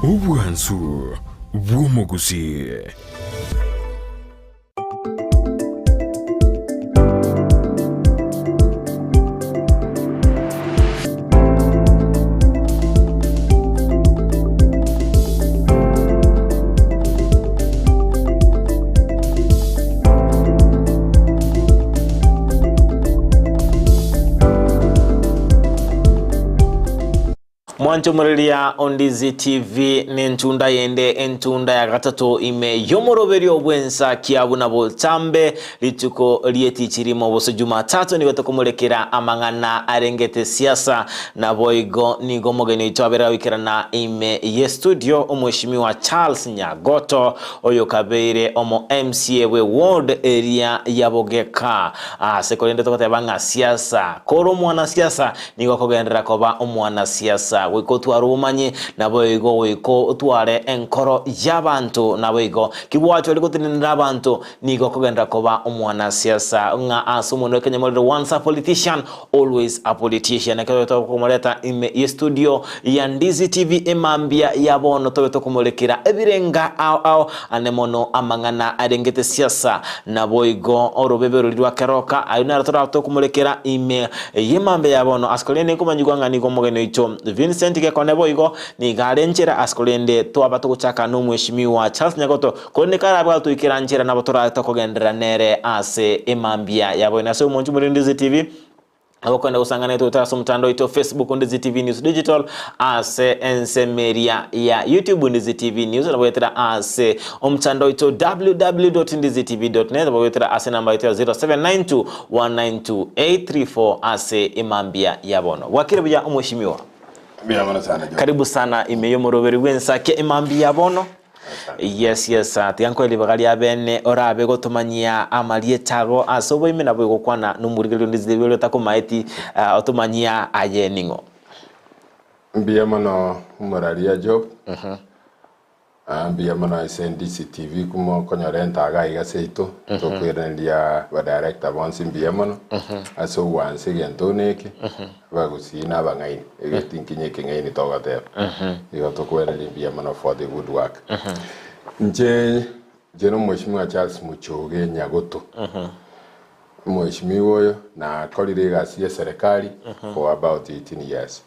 Obwansu bw'omogusii. Mwanche omoreria o Ndizi TV nentunda yende entunda ya gatato ime y'omoroberio bw'ensa kia buna botambe rituko ri'etichi rimo bose Jumatatu nigo tokomorekera amang'ana arengete siasa naboigo nigo omogeni oito abere goikerana ime ye studio omweshimiwa Charles Nyagoto oyokabeire omo MCA bwe ward eria ya Bogeka ase korende togoteba ng'a siasa kore omwanasiasa Nigo okogenderera koba omwanasiasa, goika otware obomanyi, naboigo goika otware enkoro y'abanto, naboigo kigwachore gotenenera abanto, nigo okogenderera koba omwanasiasa. Ng'a ase omonwa ekenyamorero once a politician, always a politician. Ekero tokomoreta ime ye studio ya Ndizi TV emambia ya bono tobe tokomorekera ebirenga ao ao ane mono amang'ana arengete siasa, naboigo orobebe roria rwa keroka, ayio naro torabe tokomorekera ime Y'emambia ya bono ase korende nkomanyigwa ng'a nigo omogeni oito Vincent Gekone boigo nigo are nchera ase korende twaba togochaka nomweshimiwa Charles Nyagoto korende karabe gatoikera nchera nabo torabe tokogenderera nere ase emambia ya bono ase omonche more Ndizi TV nabo okogenda gosangana naitwe goetera ase omotandao oito Facebook Ndizi TV News Digital ase ensemo eria ya YouTube Ndizi TV News nabo goetera ase omotandao oito www.ndizitv.net nabo goetera ase enamba yaito ya 0792 192834 ase emambia ya bono. Bwakire buya omweshimiwa. Mbuya mono sana Job. Karibu sana ime y'omoroberi bw'ensake emambia ya bono. Asante. Yes yes, ah, tiga nkoe ribaga ria bene orabe gotomanyia amarieta ago ase oboime nabo igokwana nomorigereria onde zire oria otakomaeti ah, otomanyia aye ning'o. Mbuya mono omoraria Job. Mbuya mono ase NDC TV kumokonyora entaga aiga seito tokoiraneria ba director bonsi mbuya mono ase ogwansa egento buna eke abagusii na abang'aini egetinkinyi ekeng'aini togoteba igo tokoiraneria mbuya mono for the good work. Inche inche na omweshimiwa Charles Muchoge Nyagoto omweshimiwa oyo nakorire egasi ya eserekari for about 18 years.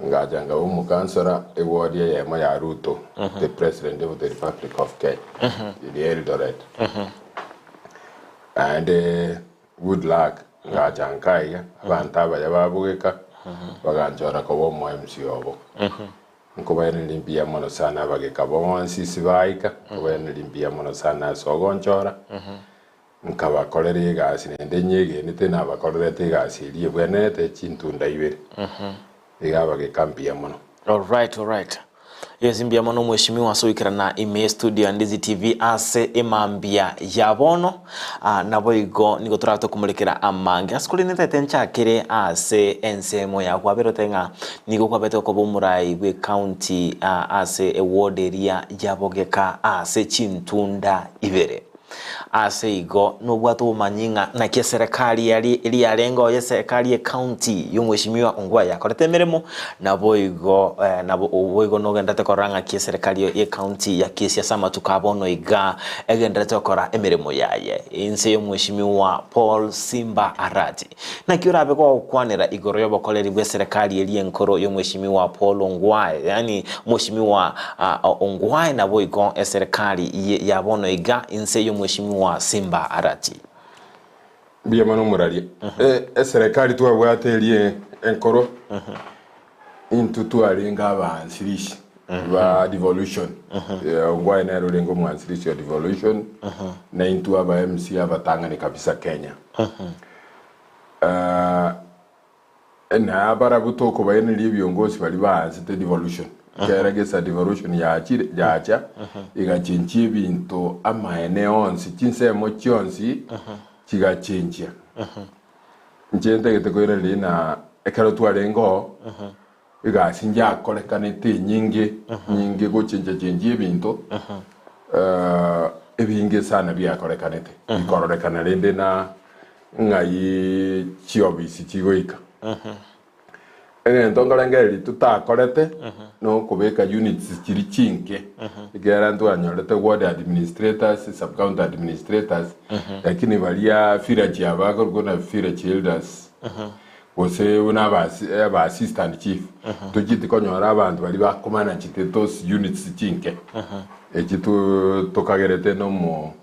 Ngacha nkaba omokansora eward eyemo ya Ruto, the President of the Republic of Kenya, in Eldoret. Naende good luck ngacha nka iga, abanto abaya babogeka, baganchora koba omo MC obo. Nkobairaneria mbuya mono sana abageka bonsi ase baika, nkobairaneria mbuya mono sana ase ogonchora. Nkabakorera egasi naende nyegenete nabakorerete egasi eria ebwenerete chintunda ibere. Iga abageka mbuya mono. Alright, alright. Yes, mbuya mono mheshimiwa ase goikerana ime ye studio ya Ndizi TV ase emambia ya bono. Ah, naboigo nigo torabe tokomorekera amange ase korende ntaete nchakere ase ensemo ya kwabere ote ng'a nigo kwabete okoba omorai bwe county ah, ase eward eria ya Bogeka ase chintunda ibere. Ase igo nobwate obomanyi ng'a naki eserekari yari eria yarenge oye eserekari y'ecounty y'omweshimiwa Ongwae yakorete emeremo, naboigo nabo boigo nogenderete korora ng'aki eserekari y'ecounty ya Kisii ase amatuko a bono iga egenderete gokora emeremo yaye inse y'omweshimiwa Paul Simba Arati. Naki orabe gogokwanera igoro y'obokoreri bw'eserekari eria enkoro y'omweshimiwa Paul Ongwae, yaani Mweshimiwa Ongwae naboigo eserekari ya bono iga inse y'omweshimiwa Simba Arati. Mbuya mono omoraria. Eserekari twabwate eria enkoro intwe twarenge abaansirishi ba devolution. Ongwae nere orenge omwansirishi o devolution na intwe aba MC abatang'ani kabisa Kenya. Na barabwo tokobairaneria ebiongosi baria baansete devolution, ekiagera gesa devolution yachire yacha egachenchia ebinto amaene onsi, chinsemo chionsi chigachenchia. Inche ntagete koiraneria ng'a ekero twarenge oo, egasi njakorekanete enyinge nyinge gochenchia chenchia ebinto ebinge sana biakorekanete, bikororekana rende na Ng'ai chiobisi chigoika? Egento nkorengereria totakorete nokobeka units chiria chinke, ekiagera ntwanyorete ward administrators, sub county administrators, lakini baria village aba bakorokwa buna village elders, gose buna aba aba assistant chief, tochieti konyora abanto baria bakomanachete those units chinke. Echi to tokagerete na omo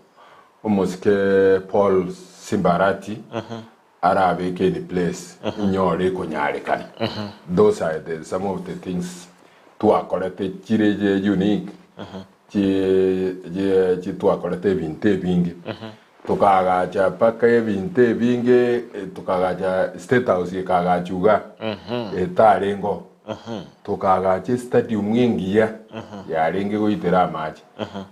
omosike Paul Simbarati, arabeke in place inyore ekonyarekana. Those are the some of the things twakorete chire je unique chi chi chitwakorete ebinto ebinge. Tokaagacha mpaka ebinto ebinge eh, tokaagacha state house ekaagachwa igaa etarenge oo. Tokaagacha estadium engiya yarenge goitera amache.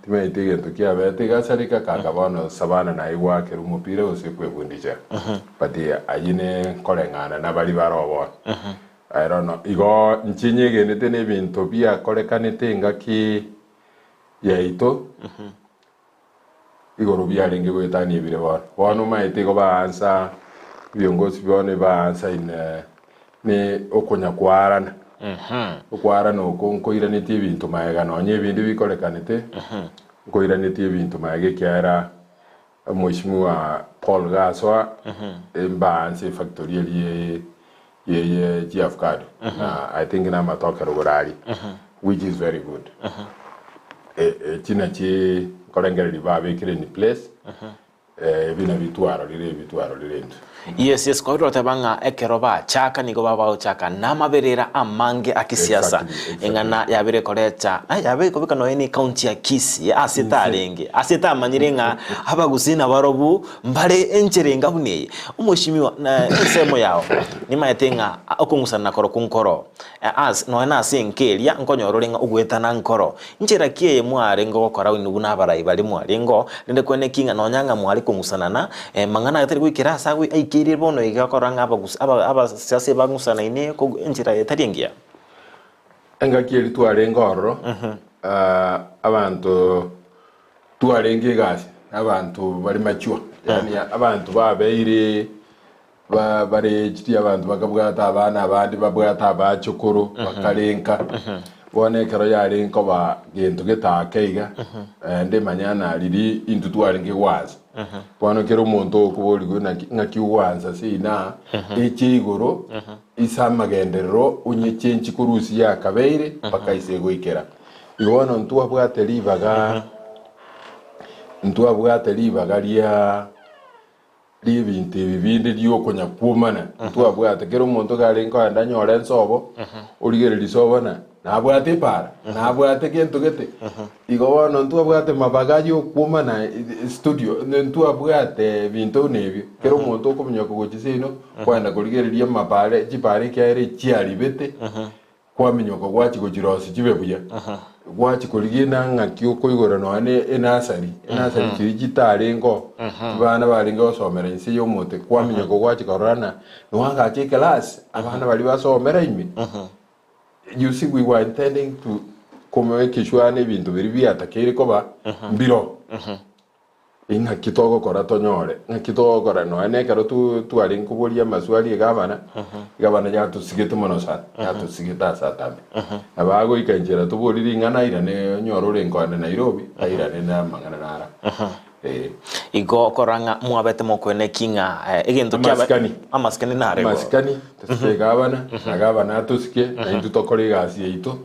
Timanyeti egento kiabete egasareka kaka bono Savana naye goakera omopira gose kwebundisha. But ayio ne nkoreng'ana na baria bare oo bono. I don't know. Igo inche nyegenete na ebinto biakorekanete engaki yaito igoro biarenge goetania ebire bono. Bono omanyete igo baansa ebiongozi bono ebaansa in ne okonya kwarana. Okwarana oko nkoiranetie ebinto magega nonye ebinde bikorekanete, nkoiranetie ebinto magega ekiagera Omweshimiwa Paul Gasoa mbaanse efactory eria ye ye chiavocado na I think na amatoke rogoro aria which is very good. Echi nachi nkorengereria babekire in place ebi nabio twarorire ebi twarorire intwe. Yes, yes, kwa toteba ng'a ekero bachaka nigo babagochaka namaberera amange a kisiasa. Exactly, exactly. Eng'ana yabere koreta eh, yabere kobeka nonya ne county ya Kisii ase etarenge ase etamanyire ng'a abagusii nabarobwo mbare enchera enga buna eye. Omweshimiwa na ensemo yao nimaete ng'a okong'usana korokwo nkoro as nonya na ase enka eria nkonyora ore ng'a ogoetana nkoro. Nchera ki eye mwarenge gokora inwe buna abarai baria mwarenge oo, rende kwene ki ng'a nonya ng'a mware kong'usanana, mang'ana aya tari goikera ase agwo aikeire bono iga korora ng'a abagusi aba abasiasa ebang'usanaine kogwa enchera etari engiya? Engaki eria twarenge ororo, abanto twarenge egasi, abanto bare mature, yaani abanto babeire Ba barechirie abanto bakabwata abana abande babwate abachokoro bakarenka. Bono ekero yarenge koba gento getaake iga, naende manya na riria intwe twarenge gwansa. Bono kera omonto okoborigwe naki ng'aki ogwansa seino aa, eche igoro ase amagenderero onyechenchi korwa ase yakabeire mpaka ase egoikera. Igo bono ntwabwate ribaga ntwabwate ribaga ria Ri'ebinto ebi binde ri'okonyakwomana ntwabwate. Kera omonto iga arenge kogenda anyore ensobo, origereria sobo na nabwate epaara, nabwate gento gete. Igo bono ntwabwate mabaga y'okwomana studio, ntwabwate ebinto buna ebio. Kera omonto okominyoka gochia seino, kwagenda korigereria amapare, chipaara ekiagera echiaribete. Kwaminyoka gwachia gochirosia chibe buya, gwachia korigia ena ng'aki okoigora nonya ne enasari, enasari chiria chitarenge oo, abana barenge gosomera inse y'omote, kwaminyoka gwachia korora na noagache eclass, abana baria basomera ime, you see we were intending to komake sure na ebinto biria biatakeire koba mbiroo. Ing'aki togokora tonyore? Ng'aki togokora? Nonya nekero twarenge koboria amaswali egavana, egavana yatosigete mono sana, yatosigete ase atambe. Nabo agoika enchera tobori ring'ana airane onyore ore nkoenda Nairobi, airane na amang'ana naro. Eh. Igo okorora ng'a mwabete mokoeneki ng'a egento kiaba Amasikani. amasikani narego. Amasikani, tosike egavana, na gavana atosike, na intwe tokore egasi yaito,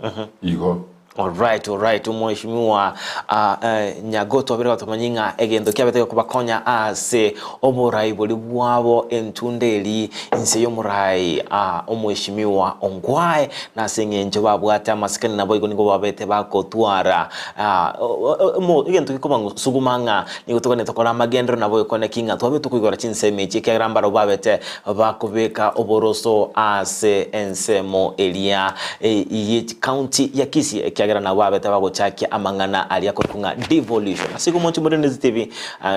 igo. Alright, alright, omweshimiwa ah, eh, Nyagoto abere gotomanyi ng'a egento kiabete gokobakonya ase oborai boria bwabo entunda eri inse y'omorai ah, omweshimiwa Ongwae na ase eng'encho babwate amasikani naboigo nigo babete bagotwara ah, o- o- omo egento gekobasuguma ng'a nigo toganete tokore amagenderero naboigo kore naki ng'a twabete koigora chinsemo echi ekiagera mbarabwo babete bakobeka oboroso ase ensemo eria ye county ya Kisii ekiagera. ekiagera nabwo babete bagochakia amang'ana aria akorokwa ng'a devolution. Ase igo omonche more Ndizi TV,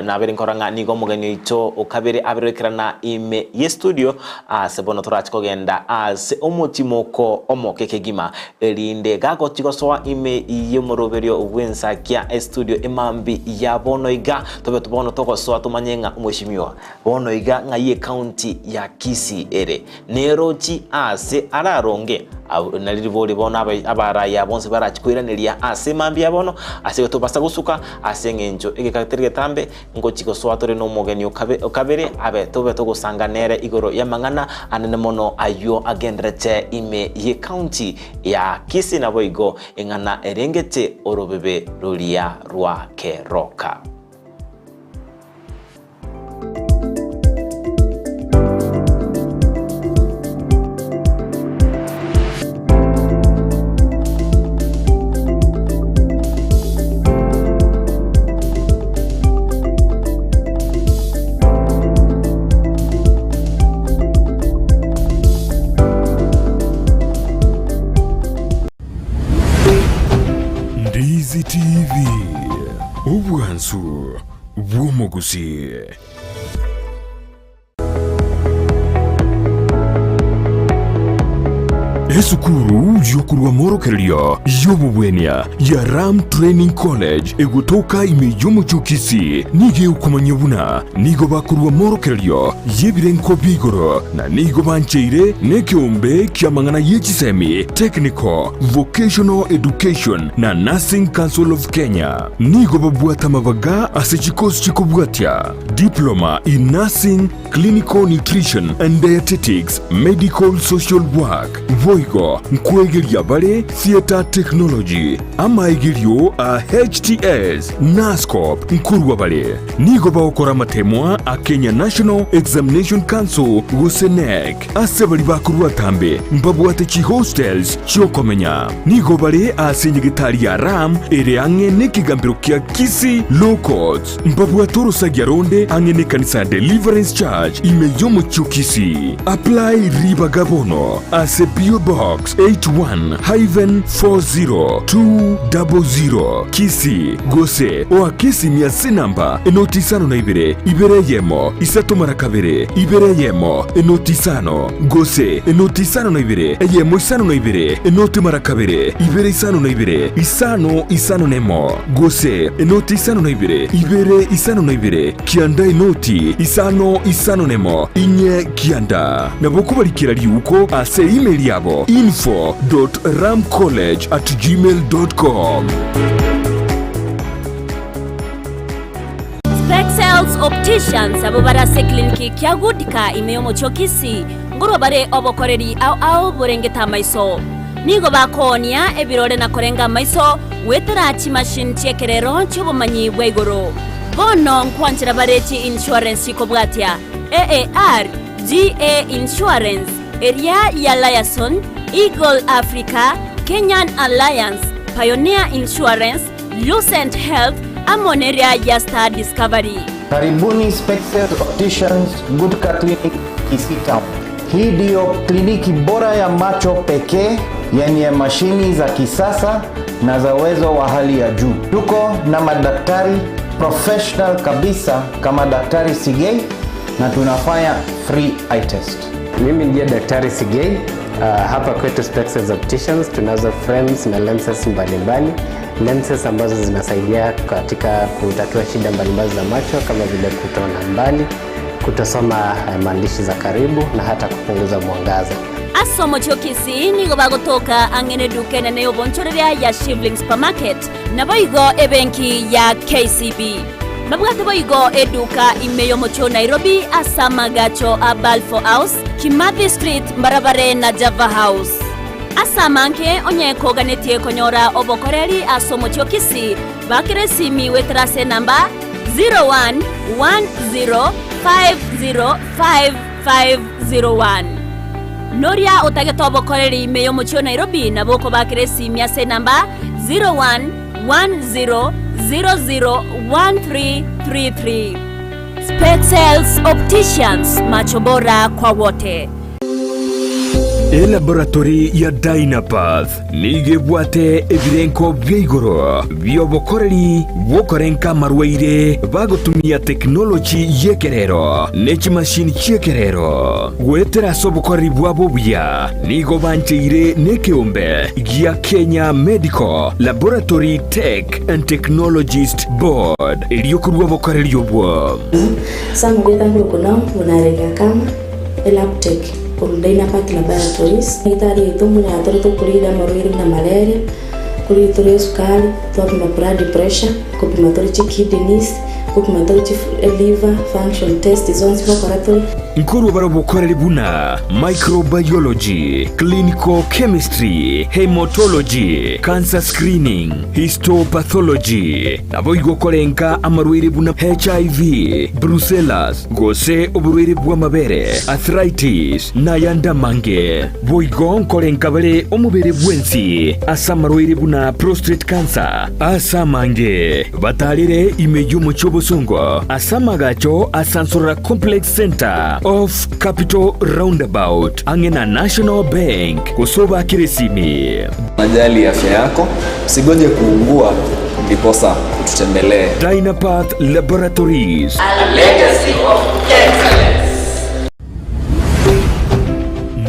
nabere nkorora ng'a nigo omogeni oito okabere abere goikerana ime y'estudio ase bono torache kogenda ase omotimoko omoke kegima erinde gagochi gosoa ime y'omoroberio bw'ensakia estudio emambi ya bono iga tobe bono togosoa tomanye ng'a omweshimiwa bono iga ng'ai ecounty ya Kisii ere Nerochi aase araronge, nari ribori bono abaraya bonsi barachi koiraneria ase mambia bono, ase igo tobasa gosuka, ase engencho egeka teri getambe, ngochi gosoa tore nomogeni okabere abe tobe togosanga nere igoro y'amang'ana anene mono ayio agenderete ime y'ecounty ya Kisii naboigo eng'ana erengete orobebe roria rwa Keroka. Ndizi TV, obwansu bw'omogusii. Esukuru y'okorwa amorokererio y'obobwenia ya Ram Training College egotoka ime y'omochie o Kisii nigo egokomanyia buna nigo bakorwa amorokererio y'ebirengo bia igoro na nigo bancheire nekeombe ki'amang'ana ye chisemi, Technical, Vocational Education na Nursing Council of Kenya. Nigo babwate amabaga ase chikosi chikobwatia, Diploma in Nursing, Clinical Nutrition and Dietetics, Medical Social Work. Boigo nkwegeria bare Theatre Technology, amaegerio a HTS, Nurse-Corp nkorwa bare. Nigo bagokora amatemwa a Kenya National Examination Council gose KNEC. Ase baria bakorwa atambe mbabwate chihostels chi'okomenya. Nigo bare ase enyegetari ya Ram ere ang'e nekegambero kia Kisii Law Courts. Mbabwate orosagia ronde ang'e nekanisa ya Deliverance Church ime y'omochie o Kisii. Apply ribaga bono ase PO Box 81-40200 Kisii gose oake esimi ase enamba enoti isano na ibere, ibere eyemo, isato mara kabere, ibere eyemo, enoti isano, gose enoti isano na ibere, eyemo isano na ibere, enoti mara kabere, ibere isano na ibere, isano isano nemo, gose enoti isano na ibere, ibere isano na ibere, kianda enoti isano isano nemo, inye kianda. Nabo okobarikera riuko ase email yabo info dot ramcollege at gmail dot com. Spexels Opticians abwo bare ase ecliniki kia Goodka ime y'omochie o Kisii ngorwa bare obokoreri ao ao borengete amaiso. Nigo bakoonia ebirore na korenga amaiso goetera chimachine chi'ekerero chi'obomanyi bwa igoro. Bono nkwanchera bare chi insurance chikobwatia AAR, GA Insurance, eria ya Liaison, Eagle Africa, Kenyan Alliance, Pioneer Insurance, Lucent Health, amo neria ya Star Discovery. Karibuni Spexel Opticians Gutka Clinic Kisii Town. Hii ndiyo kliniki bora ya macho pekee yenye mashini za kisasa na za uwezo wa hali ya juu. Tuko na madaktari professional kabisa kama Daktari Sigei na tunafanya free eye test. Mimi ndiye Daktari Sigei. Hapa kwetu Spexels Opticians tunazo frames na lenses mbalimbali, lenses ambazo zinasaidia katika kutatua shida mbalimbali za macho kama vile kutoona mbali, kutosoma maandishi za karibu na hata kupunguza mwangaza. Ase omochie o Kisii nigo bagotoka ang'e neduka enene y'obonchoreria ya Shivling Supermarket, naboigo ebenki ya KCB. Babwate boigo eduka ime y'omochie o Nairobi ase amagacho a Balfour House, Kimathi Street mbarabare na Java House. Ase amange onye koganetie konyora obokoreri ase omochie o Kisii, bakera esimi goetera ase enamba 0110505501. Noria otagete obokoreri ime y'omochie o Nairobi nabo okobakera esimi ase enamba 0110001333. Spexels Opticians, macho bora kwa wote. Elaboratory ya Dynapath nigo ebwate ebirenko bia igoro bi'obokoreri bw'okorenka amarwaire bagotumia tekinoloji y'ekerero ne chimashini chi'ekerero. Goetera ase obokoreri bwabo obuya nigo bancheire nekeombe gia Kenya Medical Laboratory Tech and Technologist Board erio korua obokoreri obwo. Ase amarieta nkorokwa Naomi buna Akama, Elabtech, korwa Dynapath Laboratories. Daktari oito mbuna atorete okorigia amarwaire buna malaria, korigia tore esukari, twapima blood pressure, kopima tore chikidneys, kopima tore chi liver function test zonsi gokora tore. Nkorwa bare obokoreri buna microbiology, clinical chemistry, haematology, cancer screening, histopathology, Naboigo korenka amarwaire buna HIV, brucellas, gose oborwaire bw'amabere, arthritis, na ayande amange. Boigo nkorenka bare omobere bwensi ase amarwaire buna prostate cancer ase amange. Batarere ime y'omochie obosongo ase amagacho a Sansorora Complex Centre off Capital Roundabout ang'e na National Bank gose obakere esimi. Unajali afya yako, usigoje kuugua ndiposa ututembelee. Dynapath Laboratories. A legacy of excellence.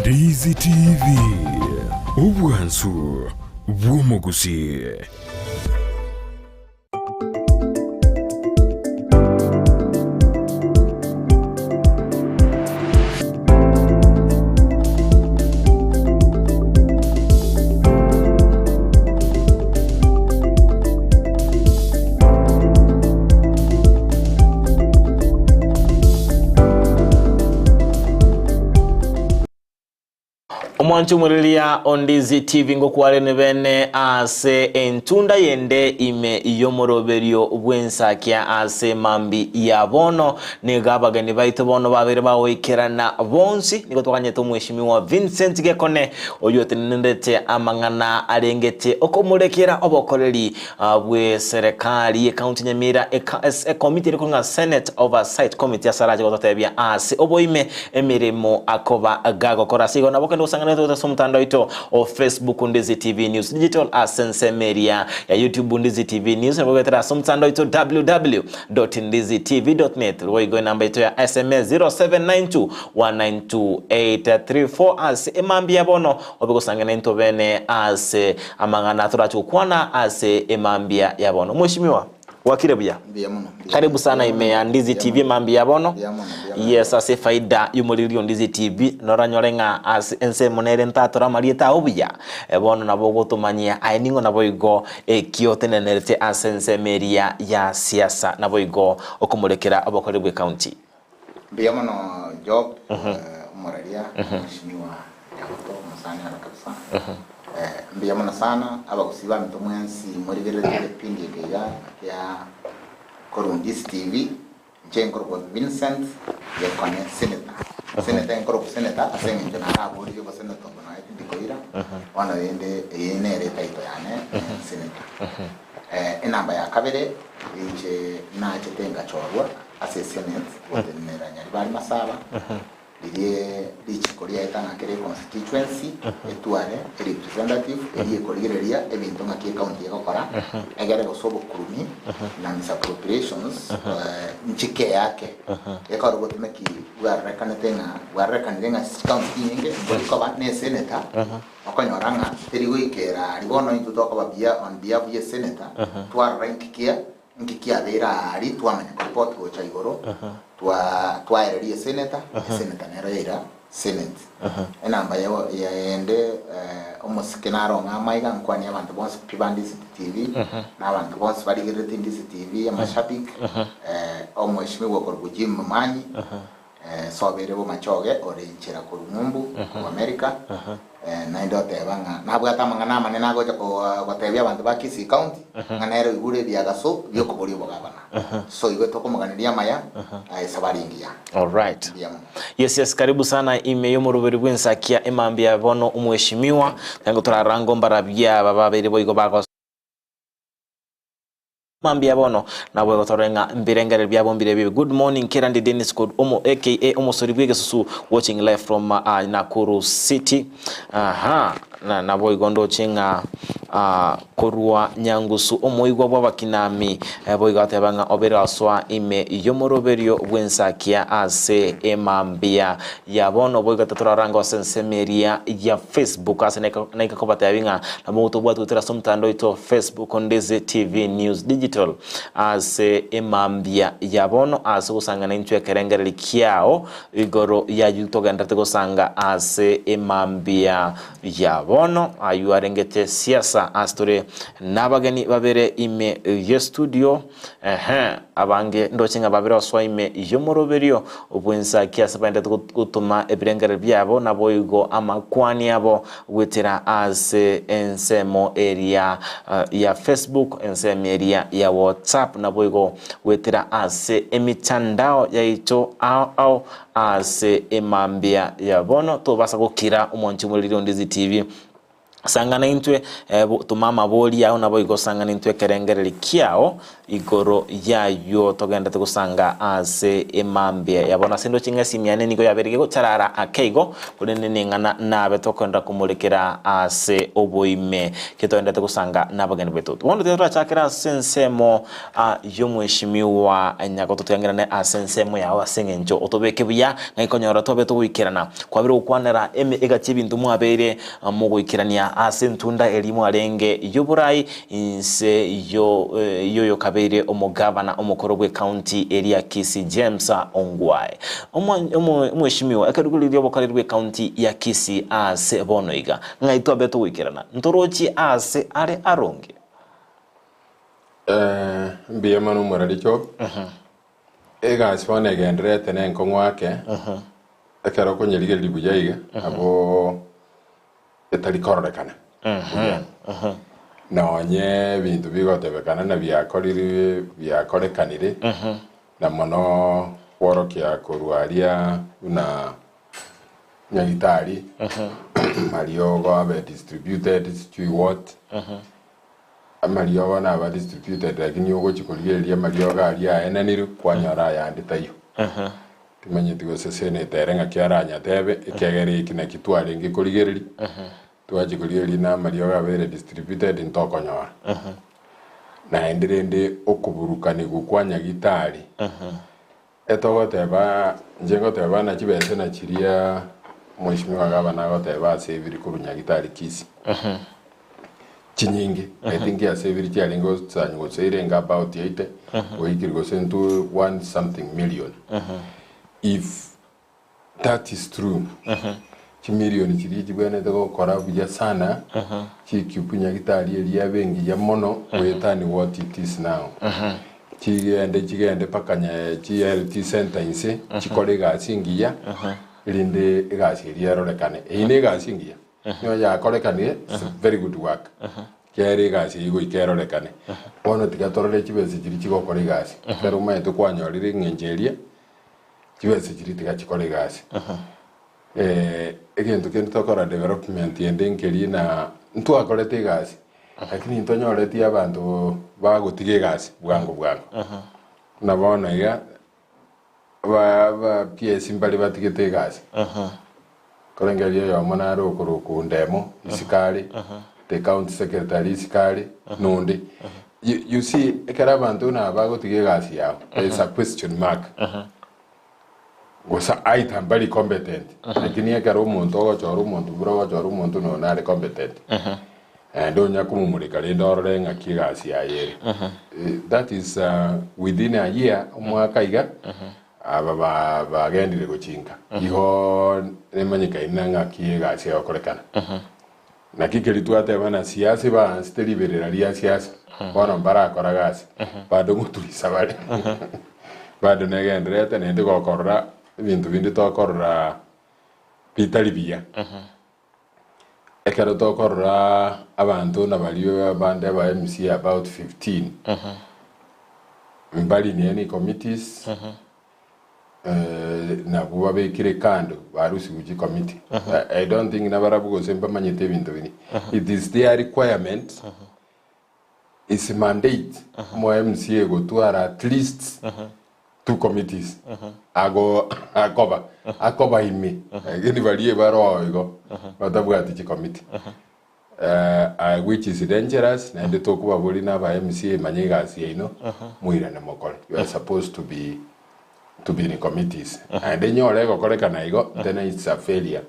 Ndizi TV, obwansu bw'omogusii. Omwanchi omoriria o Ndizi TV ngokwarene bene ase entunda yende ime y'omoroberio bw'ensakia ase mambi ya bono. Nigo abageni baito bono babeire bagoikerana bonsi. Nigo twaganyete omweshimiwa Vincent Gekone oyio otenenerete amang'ana arengete okomorekera obokoreri bwe serekari ye county Nyamira ekomiti ere korwa ng'a Senate Oversight Committee ase arache gototebia ase oboime emeremo akoba gagokora. Ase igo nabo kende gosang'ana goeta ase omotandao oito o Facebook Ndizi TV News Digital ase ensemo eria ya YouTube Ndizi TV News nabo goetera ase omotandao oito www.ndizitv.net boigo enamba yaito ya SMS 0792 192834 ase emambia bono obe gosang'ana intwe bene ase amang'ana torache gokwana ase emambia ya bono. Mweshimiwa, gwakire buya? Mbuya mono, mbuya Karibu mono, sana mbuya ime mono, ya Ndizi mbuya TV mono, emambia ya bono. mbuya mono, mbuya mono. Yes, ase efaida y'omoriri o Ndizi TV, noranyore ng'a ase ensemo nere ntatore amarieta ao buya, eh, bono nabo ogotomanyia aye ning'o naboigo ekio otenenerete ase ensemo eria ya siasa naboigo okomorekera obokoreri bw'ecounty. Mbuya mono Job, omoraria, omweshimiwa Nyaboto, omosani aro kabisa. Mbuya mono sana abagusii baminto mwensi morigereretie egepindi eke iga kia korwa Ndizi TV, inche nkorokwa Vincent Gekone Senator. Senator nkorokwa Senator ase eng'encho naraboririe obosenator obo nonya tindi koira, bono rende eye nere etitle yane Senator. Enamba ya kabere inche nachete ngachorwa ase esenate gotenenera Nyaribari Masaba, ririe richiko riaeta ng'a kera econstituency etware erepresentative eria ekorigereria ebinto ng'aki ecounty egokora, egere gose obokurumi na misappropriations nchike yake ekore obotumeki bwarorekanete ng'a bwarorekanire ng'a chicounty chinyinge mbori koba na esenator okonyora ng'a teri goikera aria bono intwe tokoba bia on behalf ya esenator twarora inki kia Inki kiabeire aaria twamanya koripoti gocha igoro, twa twaereria eseneta, eseneta nero yaira senate. Enamba ya yende omosike naro ng'a amaiga nkwanie abanto bonsi pi ba Ndizi TV, na abanto bonsi barigereretie Ndizi TV, amashabiki, omweshimiwa okorokwa Jim Momanyi, Sobeire bomachoge ore inchera korwa ng'umbu korwa America, naende oteba ng'a nabwate amang'ana amanene agocha gotebia abanto ba Kisii County ng'a nere oigure ebiagaso bi'okoboria obogabana. So igo tokomoganeria amaya esabari engiya. Alright. Mbuya mono. Yes yes karibu sana ime y'omoroberi bw'ensakia emambia bono omweshimiwa tango torarango mbarabia aba babeire boigo bago. Mambia bono nabo egotore ng'a mbirengererio biabo mbire ebibe. Good morning Kerandi Dennis Kod omo aka omosori bw'egesusu watching live from uh, Nakuru City. Aha, na naboigo ndoche ng'a uh, korwa Nyangusu omoigwa bw'abakinami eh, boigo ateba ng'a obere asoa ime y'omoroberio bw'ensakia ase emambia ya bono boigo tatorarange ase ensemo eria ya Facebook ase naika kobatebi ng'a nabo gotobwati goetera ase omotandao oito Facebook Ndizi TV News Digital ase emambia ya bono ase gosangana intwe ekerengereri kiao igoro y'ayio togenderete gosanga ase emambia ya bono ayio arengete siasa ase tore nabageni babere ime y'estudio Ehe, abange ndoche ng'a babere osoa ime y'omoroberio bw'ensaki ase baendete gotoma ebirengererio biabo, naboigo amakwani abo goetera ase ensemo eria ya Facebook, ensemo eria ya WhatsApp, naboigo goetera ase emitandao yaito ao ao ase emambia ya bono. Tobasa gokira omwanchi omoriri o Ndizi TV. Sang'ana intwe, toma amabori ao, naboigo sang'ana intwe ekerengererio kiao igoro y'ayio togenderete gosanga ase emambia ya bono. Ase ndoche ng'a esimi yane nigo yabeire gegocharara ake igo, korende neng'ana nabe tokoenderera komorekera ase oboime ki togenderete gosanga nabageni baito. Bono tiga torachakere ase ensemo y'omweshimiwa Nyakoto toyangerane ase ensemo yao ase eng'encho otobeke buya ng'ai konyora tobe togoikerana. Kwabire gokwanera eme egati y'ebinto mwabeire Mogoikerania ase entunda eria mwarenge y'oborai inse y'oyokabeire omogavana omokoro bw'ecounty eria Kisii James Ongwae. Omweshimiwa ekerugo riria obokoreri bw'ecounty ya Kisii ase bono iga ng'ai twabe togoikerana ntorochie aase are aronge? Mbuya mono omorari Job. Egasi bono egendererete nenkong'u ake, ekero okonyerigereria buya iga, nabo etari kororekana buya. Nonye ebinto bigotebekana na biakorire biakorekanire, na mono kworokia korwa aria buna nyagitari, mariogo abe distributed sijui what. Amariogo naba distributed lakini ogochia korigereria amariogo aria aenanirwe kwanyora ayande taiyo. Timanyeti gose seneta ere ng'aki aranyatebe ekiagera eki naki twarenge korigereria, twachia korigereria na amariogo abeire distributed ntokonyora. Naende rende okoburukanigwa kwa nyagitari, etogoteba inche ngoteba buna chibesa na chiria mweshimiwa gavana agoteba ase ebiri korwa nyagitari Kisii. Chinyinge, I think ase ebiri chiarenge gosanywa gose erenge about 80 goikiri gose into one something million. If that is true, chimilioni chiria chibwenerete gokora buya sana, chikiupu nyagitari eria ebe engiya mono goetani what it is now. Chigende chigende mpaka nye chi health center inse, chikore egasi engiya, erinde egasi eria erorekane. Eyio na egasi engiya. Nigo yakorekanire, it's a very good work. Kere egasi eyio goika erorekane. Bono tiga torore chibesa chiria chigokora egasi. Ekero omanyete kwanyorire eng'encho eria, chibesa chiria tiga chikore egasi. Egento kende tokora development ende nkeria na ntwakorete egasi, lakini ntonyoreti abanto bagotiga egasi bwango bwango. Buna bono iga, Aba aba PS mbare batigete egasi. Korengereria oyomo nare okorokwa Ndemo isiko are, the county secretary isiko are, nonde. You, you see, ekero abanto buna aba bagotiga egasi yabo, there is a question mark. Gose either mbari competent, lakini ekero omonto ogochora omonto buna ogochora omonto noyo nare competent. Naende onya komomureka rende orore ng'aki egasi yaye ere. That is within a year, omwaka iga, aba ba bagendire gochinka. Igo nemanyekaine na ng'aki egasi egokorekana. Naki keria twateba na siasa ebaansete riberera ria siasa, bono mbarakora gasi, bado ngoturisa bare. Bado negendererete naende gokorora ebinto binde tokorora bitari buya. Ekero tokorora abanto na baria abande aba MCA about 15 mbari in any committees eh, nabwo babekire kando barusigwe chicommittee I, I don't think nabarabwo gose mbamanyete ebinto biria it is their requirement. Is mandate omo MCA gotwara at least two committees ago akoba akoba ime lakini baria ebaroo igo batabwati chicommittee which is dangerous naende tokobaboria na aba MCA manya egasi yaino moirane mokore you are supposed to be to be in committees naende nyore egokorekana igo then it's a failure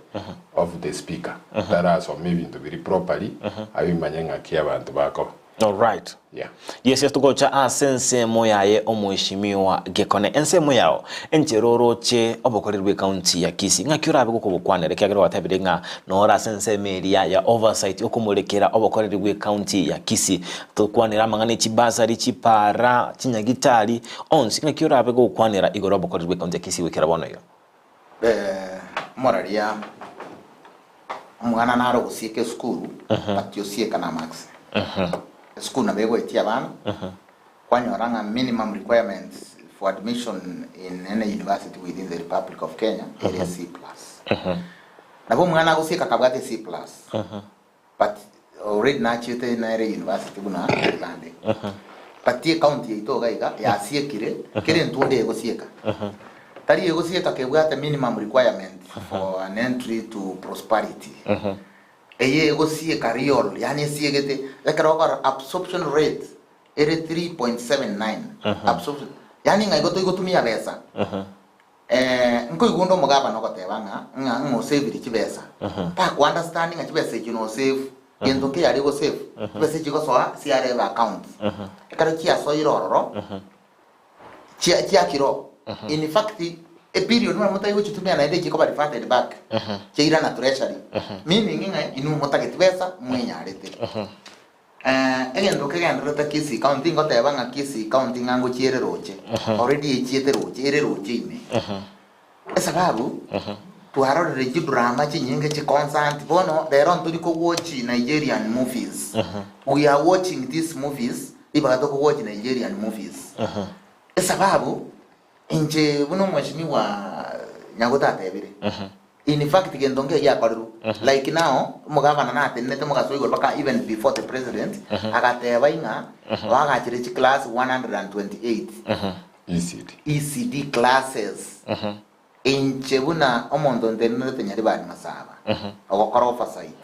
of the speaker tarasoma ebinto biria properly abimanye ng'aki abanto bakoba. Alright. Yeah. Yes, yes, togocha ase ensemo yaye omweshimiwa Gekone. Ensemo yao enchera oroche obokoreri bwe county ya Kisii. Ng'aki orabe gokobokwanera ekiagera gwatebire ng'a nore ase ensemo eria ya oversight okomorekera obokoreri bwe county ya Kisii. Tokwanera amang'ana e chibasari, chipara, chinyagitari, onsi. Ng'aki orabe gokwanera igoro obokoreri bwe county ya Kisii goikera bono iga? Omoraria omwana nare ogosieka esukuru but osieka na marks. Esukuru nabo egoetia abana kwanyora ng'a minimum requirements for admission in any university within the Republic of Kenya ere C plus. Nabo omwana agosieka akabwate C plus but already nachiete nere university buna bande. But ecounty yaito iga iga yasiekire kera entunda egosieka. Tari egosieka kebwate minimum requirement for an entry to prosperity. Eye egosieka real yaani esiegete ekero okora absorption rate ere 3.79 absorption yaani ng'a igo toigotumia besa. Nkoigwa onde omogabana ogoteba ng'a ng'a ng'a osavire chibesa. Taku understand ng'a chibesa echio no save gento nkeyare go save chibesa echi chigosoa siarebe account. Ekero chiasoire ororo chia chiakire oo. In fact ebillion buna motari gochitumia naende chikoba reverted back chiairana treasury meaning ng'a inwe motageti besa mwenyarete. Egento kegendererete Kisii County, tingoteba ng'a Kisii County ng'a ngochia ere roche, already echiete roche, ere roche ime. Esababu, twarorire chidrama chinyinge chiconstant, bono rero ntori kowatch Nigerian movies, we are watching these movies ribaga tokowatch Nigerian movies. Esababu, Inche buna omweshimiwa Nyagote atebire, in fact gento nkeiyo giakorirwe, like now omogavana natenenete mogaso igoro mpaka even before the president, agateba ing'a oagachire chiclass 128 ECD. ECD classes. Inche buna omonto ntenenerete Nyaribari Masaba, ogokora oversight,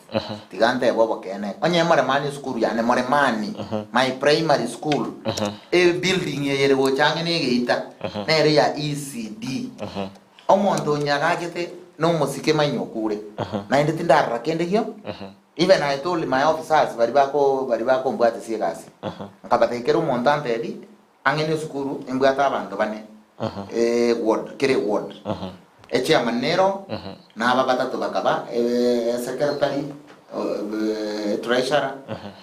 tiga ntebe obokeene, onye moremani esukuru yane, moremani, my primary school, ebuilding eye ere gocha ang'e na egeita, nere ya ECD. Omonto onyagachete na omosike manya okure, naende tindarora kende gio, even I told my officers baria bako baria bakombwatesia egasi, nkabatebia kera omonto antebi, Ang'e nesukuru embwate abanto bane eward, kera eward. Echairman nero, na aba batato bakaba esecretary, treasurer,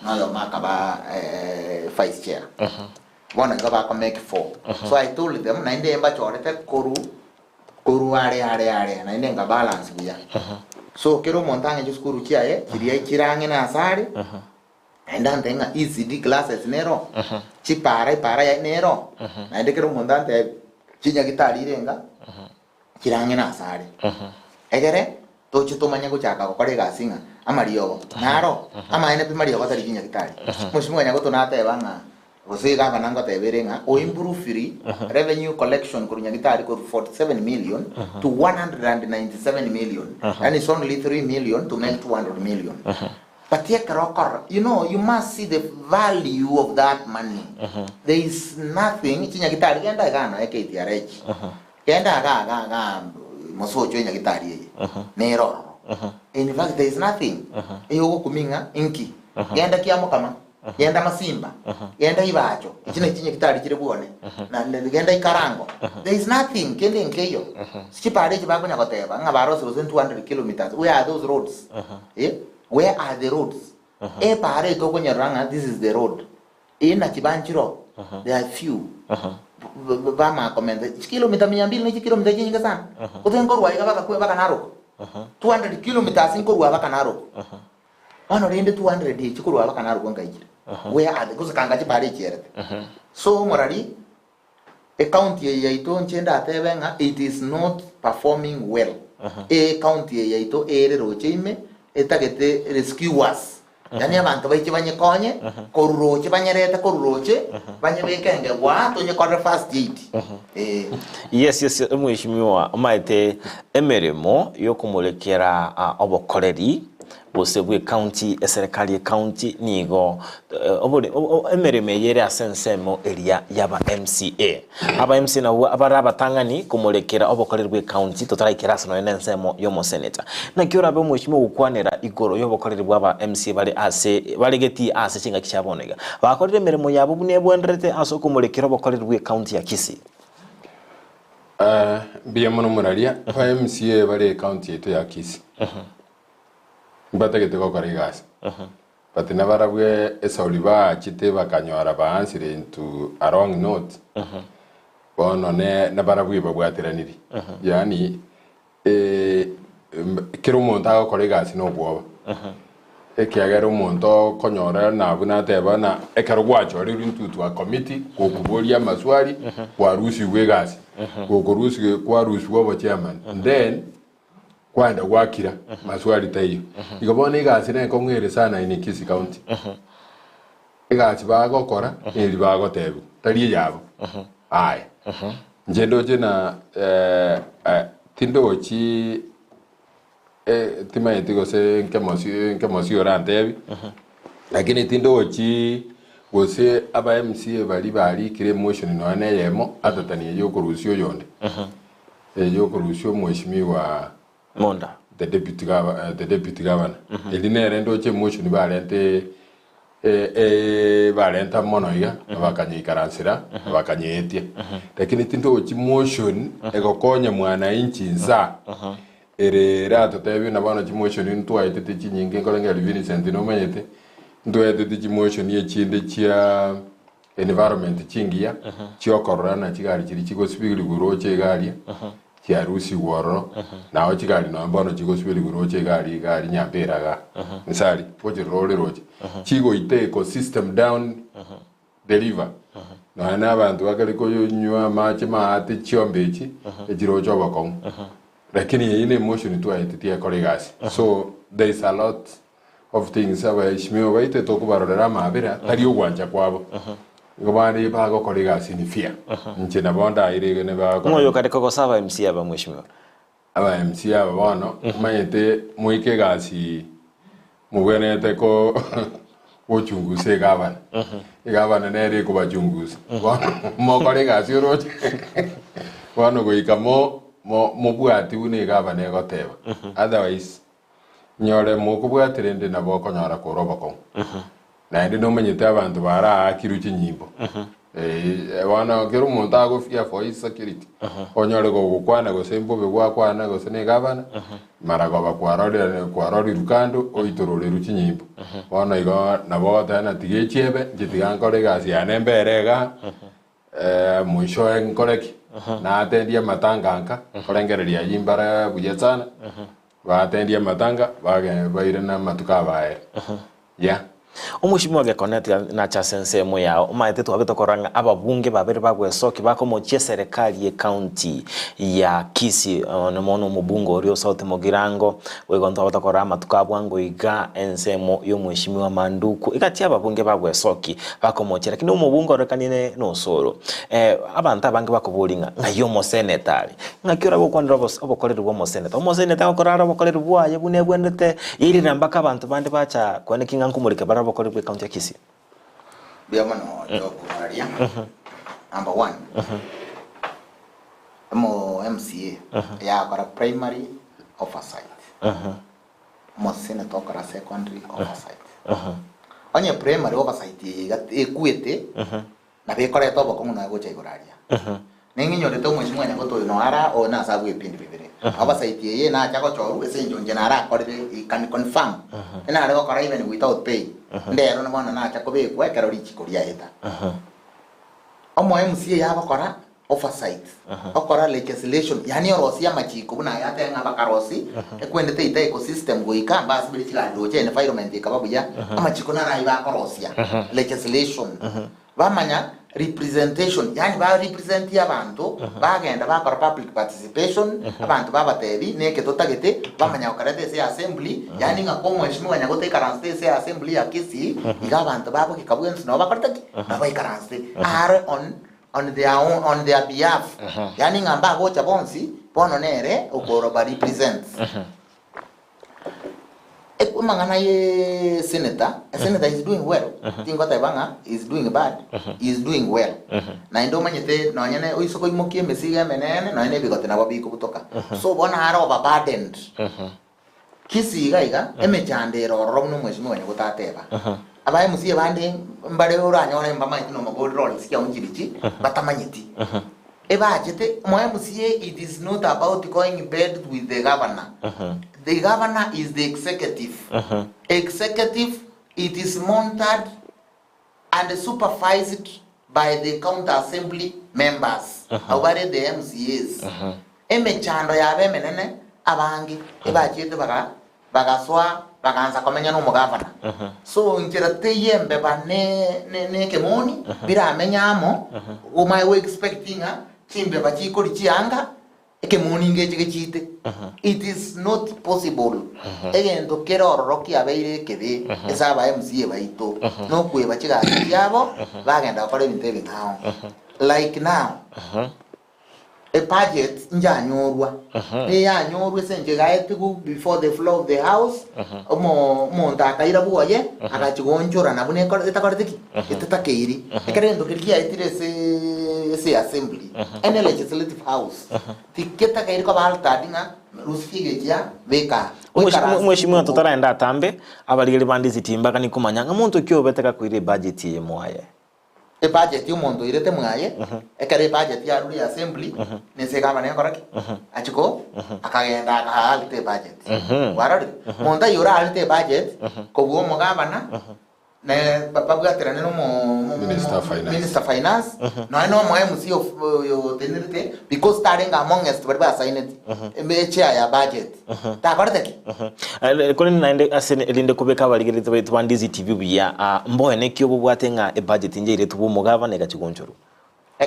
na oyomo akaba vice chair. Bono igo bako make four. So I told them, naende mbachorete korwa korwa are are are, naende nka balance buya. So kera omonto ang'e chisukuru chiaye, chiria chire ang'e na ase are, Naende antebie ng'a ECD classes nero, chipara epara yaye nero, naende kera omonto antebie chinyagitari irenga chire ang'e na ase are. Egere toche tomanye gochaka gokora egasi ng'a amariogo naro, amaene pi mariogo tari chinyagitari. Mheshimiwa Nyagoto nateba ng'a gose gavana ngoteba ere ng'a o improve revenue collection korwa nyagitari korwa 47 million to 197 million, yaani it's only 3 million to make 200 million. But ekero okorora, you know, you must see the value of that money. There is nothing, chinyagitari genda igaa noe KTRH. Genda igaa igaa igaa mosocho enyagitari eye. Nere ororo. In fact, there is nothing. Eyogokumia ng'a inki. Genda Kiamokama, genda Masimba, genda Ibacho. Echi nachi chinyagitari chire bwone. Na na genda Ikarango. There is nothing, kende nkeiyo. Chipara echi bakonya goteba ng'a barosire gose 200 kilometers. Where are those roads? Eh, where are the roads? Epaara eye tokonyerora ng'a this is the road. Eye naki banchire oo, there are few. B- b- bamakomenta chikilomita mia mbili ne chikilomita chinyinge sana. Gose nkorwa iga baka kwe baka Narok. 200 kilometers nkorwa baka Narok. Bono rende 200 echi korwa baka Narok nkaichire. Where are the, gose kanga chipara echierete. So omorari Ecounty eye yaito inche ndatebe ng'a it is not performing well. Ecounty eye yaito ere roche ime etagete rescuers. Yaani abanto baiche banyekonye, korwa roche banyerete korwa roche, banyebeke engebwa tonyekorere first aid. Ee. Yes, yes, omweshimiwa, omaete emeremo yokomorekera obokoreri gose bw'ecounty, eserekari y'ecounty nigo obore emeremo eye ere ase ensemo eria y'aba MCA. Aba MCA nabwo abare abatang'ani komorekera obokoreri bw'ecounty totaraikera ase nonya nensemo y'omoseneta. Naki orabe omweshimiwa ogokwanera igoro y'obokoreri bw'aba MCA bare ase bare getii ase chingaki chia bono iga. Bakorire emeremo yabo buna ebwenerete ase okomorekera obokoreri bw'ecounty ya Kisii. Mbuya mono moraria, aba MCA bare ecounty yaito ya Kisii. Mbatagete gokora egasi but nabarabwo esauri baachete bakanyora baansire into a wrong note bono ne nabarabwo ebabwateraniri yaani kera omonto agokora egasi na obwoba ekiagera omonto okonyora na buna ateba na ekero gwachorirwe intwe twa committee gokoboria amaswali kwarusigwe egasi gokorusigwe kwarusigwe obochairman then Kwaenda gwakira, maswali taiyo. Igo bono egasi nenkong'u ere sana in Kisii County. Egasi bagokora neri bagotebigwa, tari eyabo. Aye. Inche ndoche na tindochi timanyeti gose nkemosi nkemosi orantebi, lakini tindochi gose aba MCA baria barikire emotion nonya na eyemo other than eye okorusia oyonde. Erio okorusia omweshimiwa Monda. the deputy gava eh, the deputy governor eri nere ndoche emotion barente eh, eh, barenta mono iga bakanyeikaransera bakanyeetia lakini tindochi motion egokonya mwananchi nsa ere eratotebie na bono chimotion ntwaetete chinyinge nkorengera Vincent nomanyete ntwaetete chimotion echinde chia Environment chingiya chiokorora na chigari chiria chigosibigwa roche iga aria chiarusigwe ororo nao chigari nonya bono chigosibigwa roche iga aria iga aria Nyambera igaa inse aria gochirora ore roche chigoita ecosystem down the river nonya na abanto bakare konywa amache maate chiombe echi echiroche obokong'u lakini eyio ne emotion twaeteti ekore egasi so there is a lot of things abaeshimiwa baito tokobarorera amabera tari ogwancha kwabo igo bare bagokora egasi in fear inche nabo ndaire iga ne bagokora Ng'o oyo okare kogosa aba MC aba mweshimiwa? Aba MC aba bono omanyete moike egasi mobwenerete ko gochungusa egavana egavana nere ekobachungusa bono mokore egasi oroche bono goika mo mo mobwati buna egavana egoteba otherwise Nyore mokobwate rende nabo okonyora kore obokong'u. Naende nomanyete abanto baraakirwe chinyimbo. Eh, bono kera omonto agofia for his security. Onyore gogokwana gose mbobe gwakwana gose ne gavana, mara goba kwarorire kwarorirwe kando oitororeru chinyimbo. Bono igo nabo ogoteba ng'a tiga echiebe, inche tiga nkore egasi yane mbere igaa, Moiso oye nkore ki? Naatendie amatanga nka, nkorengereria ayio imbare buya sana, baatendie amatanga, bage bairane amatuko abaere. Yeah. Omoshimiwa Gekone tiga nache ase ensemo yao, omanyete twabete tokorora ng'a ababunge babere bagwesokia bakomochia eserekari ye county ya Kisii one mono omobunge oria o South Mugirango, boigo ntwabete tokorora amatuko a bwango iga ensemo y'omweshimiwa Manduku, egati y'ababunge bagwesoki bakomochia lakini omobunge ororekanire nosoro. Abanto abange bakoboria ng'a ng'ai omoseneta are? Ng'aki orabe gokwanera obos obokoreri bwa omoseneta? Omoseneta agokora are obokoreri bwaye buna ebwenerete yairera mpaka abanto bande bacha koeneki ng'a nkomorike bare obokoreri bwe county ya Kisii. Mbuya mono Job Mararia. Number one, omo MCA yakora primary oversight. Omoseneta okora secondary oversight. Onye primary oversight eye iga ekwete, nabo ekoreta obokong'u nonya gocha igoro aria. Ning'inyorete omweshimiwa Nyaboto oyo noyo ara oyo nase abwo ebipindi bibere. Oversight eye nacha gochorwa ase engencho inche narakorire he can confirm. Nare gokora even without pay. Ndero bono nacha kobekwa ekero richiko riaeta. Omo MCA agokora oversight, okora legislation, yaani orosie amachiko buna aya atebe ng'a bakarosi, ekwende teita ecosystem goika mbasibire chigari roche environment ekaba buya, amachiko naro ayio bakorosia, legislation. Bamanya. representation, yaani ba represent abanto, bagenda bakora public participation, abanto babatebi neke totagete, bamanya gokareta ase assembly, yaani ng'a ko omweshimiwa Nyagote aikaransete ase assembly ya Kisii, iga abanto babo geka bwensi nabo bakorete ki? Nabo baikaransete are on on their own, on their behalf, yaani ng'a mbagocha bonsi, bono nere okoroba represent. Amang'ana ye senator, a senator is doing well, tingoteba ng'a is doing bad, he is doing well. Naende omanyete nonye ne oise koimokia emesigo emenene nonye na ebigote nabo bikobutoka. So bono are overburdened. Kisii iga iga, emechando ere ororo buna omweshimiwa Nyagote ateba. Aba MCA bande mbare oranyore mbamaeti na omobori Lawrence Kiaunchirichi batamanyeti. Ebachete, omo MCA it is not about going bed with the governor. The governor is the executive. Executive it is monitored and supervised by the county assembly members, abwo bare the MCAs. Emechando yabo emenene abange ebachete baga bagasoa bagaansa komenya nomogavana. So inchera teiyo embeba ne ne ne ekemoni biramenye amo, omaye go expect ng'a chimbeba chikoria chianga ekemoni ngeche gechiite. It is not possible. Egento kere ororo kiabeire ekebe ase aba MCA baito nokweba chigasi chiabo bagenda gokora ebinto ebing'ao. Like now. Ebudget njanyorwa, neyanyorwa ase enchera igaetigwe before the floor of the house, omo omonto akaira bwoye, agachia goonchorana buna ekore etakoreti ki? Etatakeiri. Ekero egento keria kiaetire aseee ase assembly, any legislative house, tiketakeiri koba altered ng'a rusia egechi aa, beka aa. Goikaransa Omweshimiwa rituko. totaraenda atambe, abarigeri bande ase timbaka nikomanya ng'a monto ki obete gakoira ebudget eye mwaye. Ebudget omonto oirete mwaye, ekero ebudget yarure ya assembly, nense egavana ekora ki? Achia ko akagenda akaalta ebudget. Kwarorire? Monto aye oraalte ebudget, kobua omogavana, ne ba- babwaterane na omo omo- Minister of Finance. Minister Finance, nonya na omo MC of oyo otenerete, because tarenge amongst baria basaineti, eme echair ya budget. Takorete ki? Korende naende ase erinde kobeka abarigereria baito ba Ndizi TV buya, ah, mboe neki obobwate ng'a ebudget inche iretwe bwa omogavana egachia gonchorwa?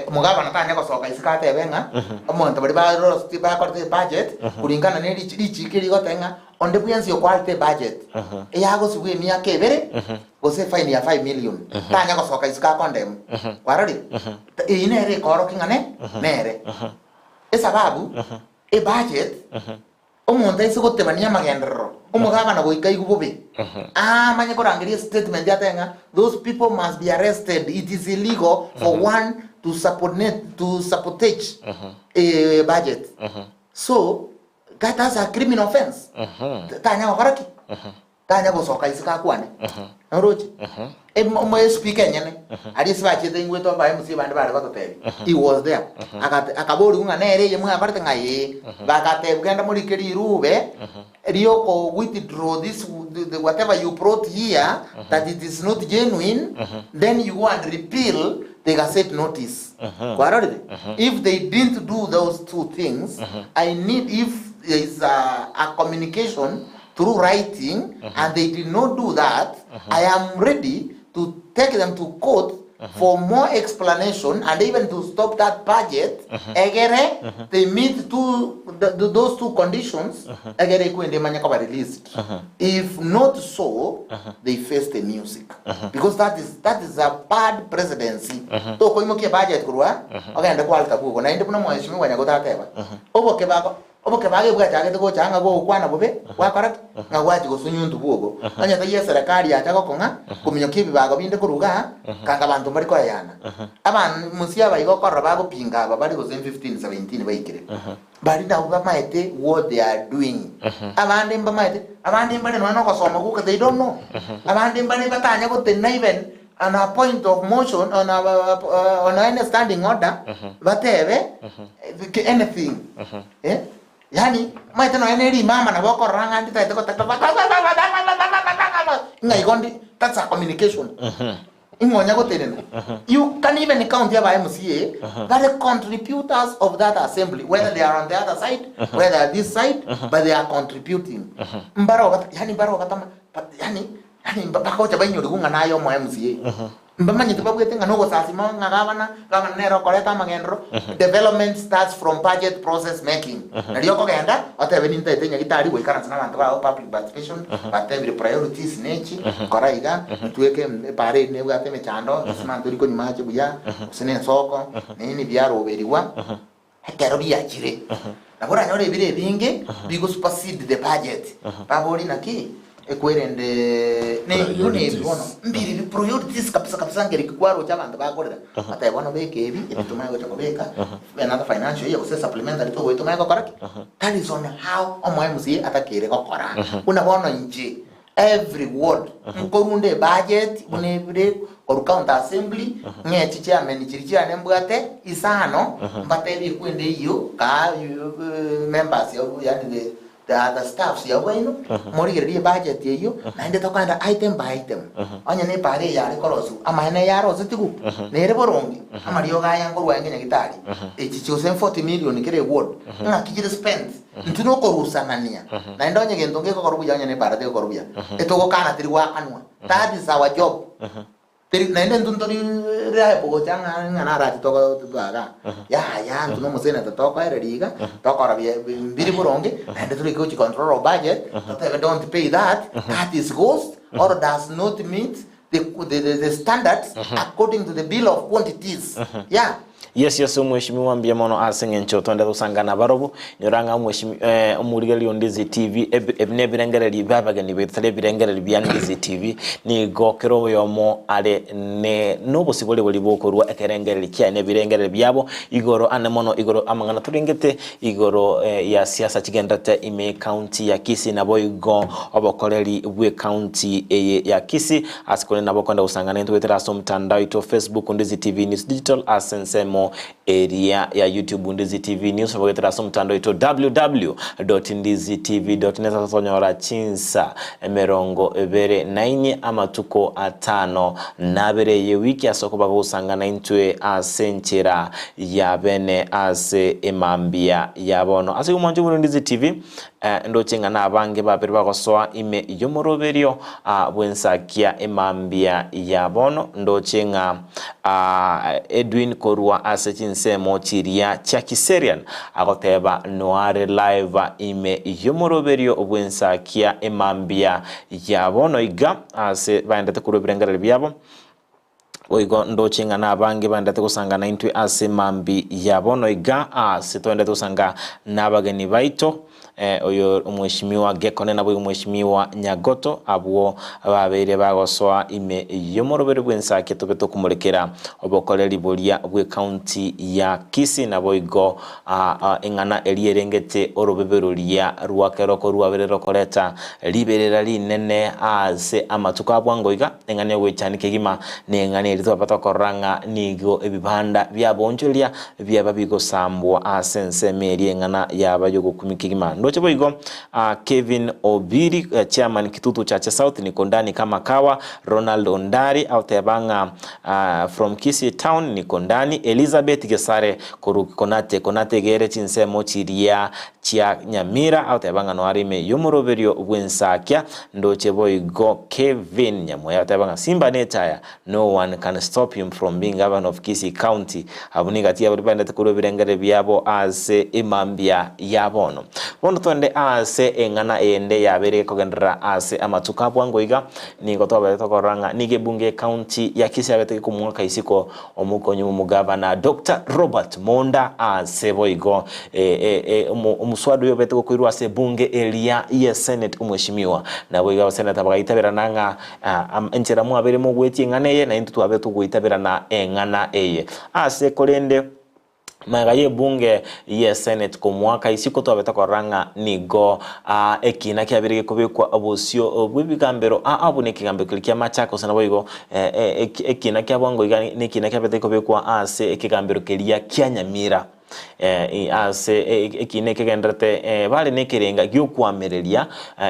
Omogavana tanya gosoka isiko atebe ng'a omonto baria baroseti bakorete ebudget kulingana ne richi richiiko rigoteba ng'a onde bwensi okwarete ebudget eyagosibwa emiaka ebere gose efaini ya 5 million tanya gosoka isiko akondemwe. Kwarorire? Eyio nere ekoorokia ng'a ne nere. Esababu Ebudget, omonto aise gotebania amagenderero, omogabana goika aigwe bobe, aamanye korangeria estatement atebe ng'a those people must be arrested, it is illegal for one to subordinate, to sabotage a budget. So, that that's a criminal offense. Tanya gokora ki? Tanya gosoka isiko akwane. Noroche? Em- omo espeaker enyene, aria ase bachiete ingwete aba MC bande bare gototebia, he was there. Agate- akaborigwa ng'a nere eye mwakorete ng'a ee. Bagatebwa genda morike rirube, rioko withdraw this the, the whatever you brought here, that it is not genuine, then you go and repeal the gazette notice. Kwarorire? If they didn't do those two things, I need if there is a, a communication through writing and they did not do that, I am ready to take them to court for more explanation and even to stop that budget egere they meet two, the, the, those two conditions egere ekwende emanye koba released if not so they face the music because that is, that is a bad presidency tokoimokia budget korwa ogende kwalta bwogo naende buna mheshimiwa Nyagote ateba oboke bako Obokebago bwachagete gocha ng'a gogokwana bobe, gwakora ki? Ng'a gwachia gosunyuntwa bwogo. Onye taiyo eserekari yacha gokong'a, kominyokia ebibago binde korwa igaa, kanga abanto mbari koeyana. Aban mosie aba iga okorora bagopinga aba bare gose 15, 17 baikire. Baria nabwo bamaete what they are doing. Abande mbamaete, abande mbare nonya na ogosoma gwoka they don't know. Abande mbare batanya gotenena even on a point of motion, on a, on any standing order, batebe anything. Eh? Yani, omanyete nonya ne rimama nabo okorora ng'a nditaete goteba ng'a igo ndi, that's a communication. Ing'o onya gotenena. You can even count aba MCA, bare contributors of that assembly, whether they are on the other side, whether this side, but they are contributing. Mbaro bata, yani mbaro batama, yani Yaani bagocha bainyorigwe ng'a naye omo MCA. Mbamanyete babwete ng'a nogosasima ng'a gavana, gavana nere okoreta amagenderero, development starts from budget process making. Nario okogenda otebe nintaete nyagitari goikaransa na abanto bao public participation, batebire priorities nechi, kora iga, ntweke epaara eri nebwate emechando, esimante tori konywa mache buya, gose na ensoko, nini biaroberigwa. Ekero biachire, nabo oranyore ebiro ebinge bigo supersede the budget. Baborie naki ekwerende ne buna ebi bono mbiri bi priorities kabisa kabisa nkeri ki kwaroche abanto bakorera batebe bono beka ebi ebi tomanye gocha kobeka another financial year gose supplementary togochi tomanye gokora ki that is on how omo MCA atakeire gokora buna bono inche Every ward nkorunda ebudget buna ebire korwa county assembly ng'e chichairman chiria chiane mbwate isano mbatebie ekwende eyio kaa members abwo yaani the the other staffs abwo baino morigererie ebudget eyio naende tokogenda item by item onye na epara eye yare korosiwa amaene yarosetigwe nere boronge amariogo aya nkorwa aye nyagetari echi gose 40 million kera eward ng'aki chire spent. Intwe nokorusanania, naende onye gento ngegokorwa buya onye nebara tegokorwa buya, etogokana teri goakanwa. That is our job. Teri naende intwe ntori reliable gocha ng'a ng'a narache togo iga. Yaya intwe na omosenator tokoereria iga, tokora bia mbiri boronge, naende torike gochi control our budget, totebe don't pay that, that is ghost or does not meet the the the standards according to the bill of quantities. Yeah. Yes yes omweshimiwa mbuya mono ase eng'encho twende gosanga nabarobwo nyora ng'a omweshimi eh, omorigereria o Ndizi TV ebi ebi nebirengererio bia abageni baito tari ebirengererio bia Ndizi TV nigo kera oyomo are ne nobosibore boria bokorwa ekerengererio kiaye na ebirengererio biabo igoro ane mono igoro amang'ana torengete igoro eh, ya siasa chigenderete ime ekaunti ya Kisii naboigo obokoreri bw'ekaunti eye ya Kisii Ase korende nabo okoenda gosangana intwe goetera ase omotandao oito o Facebook Ndizi TV News Digital ase ensemo eria ya YouTube Ndizi TV News nabo goetera ase omotandao oito www.ndizitv.net ase tonyora chinsa emerongo ebere na inye amatuko atano na abere ye wiki ase okoba gosangana intwe ase enchera ya bene ase emambia ya bono. Ase igo mwanche buna Ndizi TV Ndoche ng'a nabange babere bagosoa ime y'omoroberio bw'ensakia emambia ya bono. Ndoche ng'a Edwin korwa ase chinsemo chiria chia Kiserian agoteba noare live ime y'omoroberio bw'ensakia emambia ya bono iga ase baendete korwa ebirengererio biabo. Boigo ndoche ng'a nabange baendete gosanga naintwe ase mambi ya bono iga, ase toendete gosanga nabageni baito, eh, oyo omweshimiwa Gekone naboigo omweshimiwa Nyagoto, abwo babeire bagosoa ime y'omoroberi bw'ensake tobe tokomorekera obokoreri boria bw'ecounty ya Kisii naboigo ah, eng'ana eria erengete orobebe roria rwa keroko rwabere rokoreta riberera rinene ase amatuko a bwango iga. Eng'ana y'ogoichania kegima neng'ana eria twaba tokorora ng'a nigo ebibanda biabonchoreria biaba bigosambwa ase ensemo eria eng'ana yaba y'ogokumia kegima. Ndoche boigo Kevin Obiri, chairman Kitutu Chache South, niko ndani kama kawa, Ronald Ondari agoteba ng'a from Kisii town niko ndani, Elizabeth Gesare korwa Konate, Konate iga ere chinsemo chiria chia Nyamira agoteba ng'a noare ime y'omoroberio bw'ensakia Ndoche boigo Kevin Nyamweya agoteba ng'a Simba netaya, no one can stop him from being governor of Kisii County. Abwo nigati yabaria baendete korwa ebirengererio biabo ase emambia ya bono. Bono twende ase eng'ana ende yabeire gekogenderera ase amatuko a bwango iga, nigo twabeire tokorora ng'a nigo ebunge y'ecounty ya Kisii yabete gekomoaka isiko Omokonyi bw'omogavana Doctor Robert Monda ase boigo omoswada oyo obete gokoirwa ase ebunge eria ye Senate omweshimiwa. Naboigo abaseneta bagaitaberana ng'a enchera mwabeire mogwetia eng'ana eye naintwe twabe togoitaberana eng'ana eye. Ase korende Magega y'ebunge ye Senate komoaka isiko twabete korora ng'a nigo ekiina kiabeire gekobekwa bosio bw'ebigambero aa buna ekegambero keria kia Machakos naboigo ekiina kia bwango iga nekiina kiabete gekobekwa ase ekegambero keria kia Nyamira ase ekiina ekegenderete bare nekerenga giokoamereria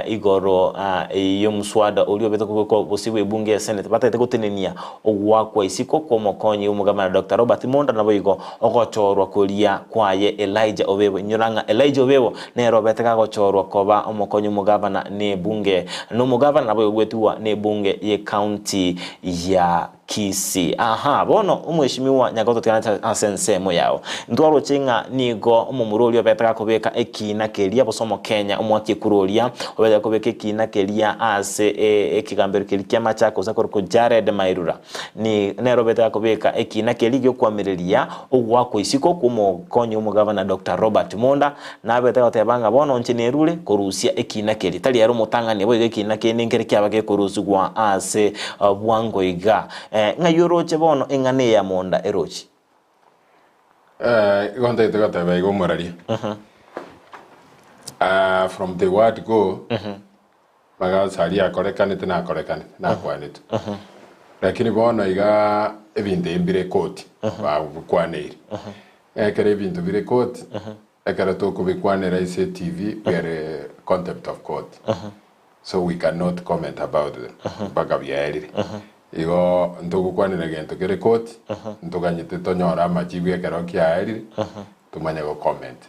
igoro y'omoswada oria obete kobekwa bosio bw'ebunge ya Senate batagete gotenenia Ogoakwa isiko kw'omokonyi bw'omogabana Doctor Robert Monda naboigo ogochorwa koria kwaye Elijah Obebo. Inyora ng'a Elijah Obebo nere obete gagochorwa koba omokonyi omogabana n'ebunge n'omogabana naboigo gwetigwa n'ebunge y'ecounty ya. Kisii. Aha, bono omweshimiwa Nyakoto tiganete ase ensemo yao. Ntwaroche ng'a nigo omomura oria obete gakobeka ekiina keria gose omokenya omwaki ekura oria obete gakobeka ekiina keria ase ekegambero keria kia Machakos akorokwa Jared Mairura. Ni nere obete gakobeka ekiina keria giokwamireria ogoakwa isiko kw'omokonyi omogavana Doctor Robert Monda Nabete goteba ng'a bono inche nerure korusia ekiina keria. Tari ere omotang'ani, boigo ekiina kende nkere kiaba gekorusigwa ase bwango iga. Ng'ai oroche bono eng'ana eye ya monda erochi? Igo ntagete goteba iga omoraria. From the word go, Magasa aria akorekanete nakorekanete, nakwanete. Lakini bono iga ebinto ebi mbire koti, babikwaneire. Ekero ebinto bire koti, ekero tokobikwanera ase etv, we are contempt of court. So we cannot comment about them mpaka biaerire. Igo ntogokwanera gento kere koti, ntoganyete tonyore amajibu ekero kiaerire, tomanye go comment.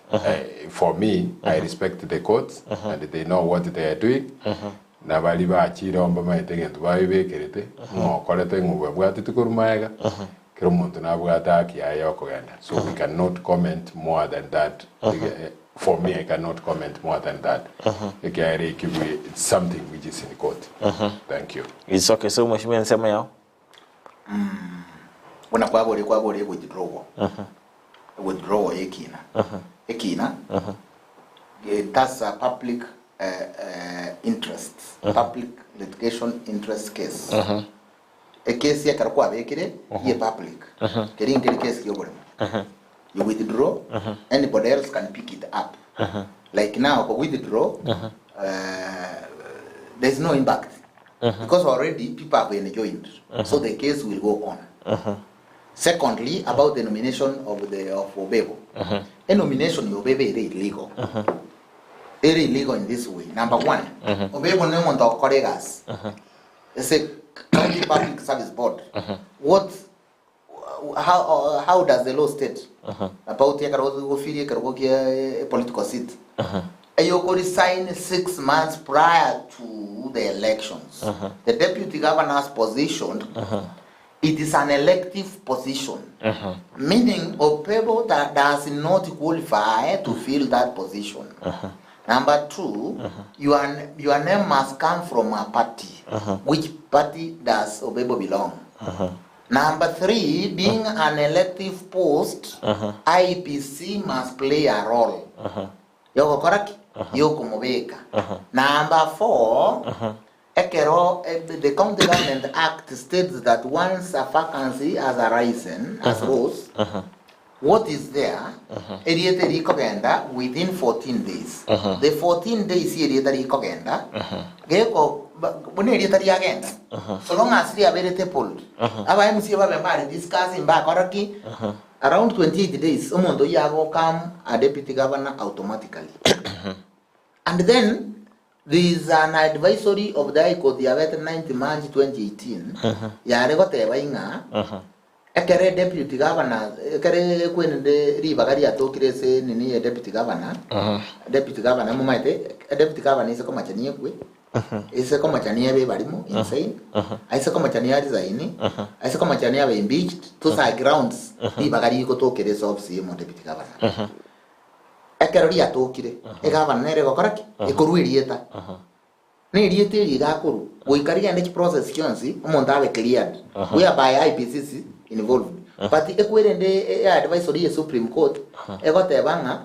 For me, I respect the courts and they know what they are doing. Na baria bachire oo mbamaete egento babebekerete, ng'a okorete ng'a obabwateti korwa magega, kera omonto nabwate haki yaye ya okogenda. So we cannot comment more than that. For me, I cannot comment more than that. Ekiagera ekio it's something which is in court. Thank you. It's okay. So mheshimiwa ensemo yao. Buna kwaboria kwaboria ewithdrawal ewithdrawal y'ekina ekina it has a public interest public litigation interest case ekesi ekero kwabekire ye public keri nkeri case kia oboremo you withdraw anybody else can pick it up like now ko withdraw there is no impact because already people have enjoined so the case will go on Secondly, about the nomination of the of Obebo. A nomination ya Obebo ere illegal. Ere illegal in this way. Number one, Obebo ne omonto ogokora egasi. Ase County Public Service Board. What how, how does the law state about ekero ogofiria ekerogo kia a political seat? Eyoko resign 6 months prior to the elections. The deputy governor's position It is an elective position, meaning Opebo that does not qualify to fill that position. Number two, your, your name must come from a party. Which party does Obebo belong? Number three, being an elective post, IEBC must play a role. Yogokora ki? Yokomobeka. Number four, Ekero the County Government Act states that once a vacancy has arisen, has rose, what is there, erieta rikogenda within 14 days. The 14 days erieta rikogenda, geko buna erieta riagenda, so long as riabeire tabled, aba MCA babe mbare discuss mbakora ki, around 28 days omonto oyio agocome a deputy governor automatically. And then There is an advisory of the High Court yabete 9th March 2018 yare goteba ing'a ekere deputy governor ekere kwenende ribaga riatokire ase nini ye deputy governor deputy governor momaete deputy governor ase komachania ekwe ase komachania ebe ebarimo insane ase komachania resign ase komachania abe impeached those are grounds ribaga rigotokera ase office ya omo deputy governor. Ekero riatokire, egavana nere egokora ki? Ekorua erieta. Na erieta eri iga akorwa, goika rigende chiprocess chionsi, omonto abe cleared, whereby IEBC is involved. But ekwerende e advisory ye Supreme Court, egoteba ng'a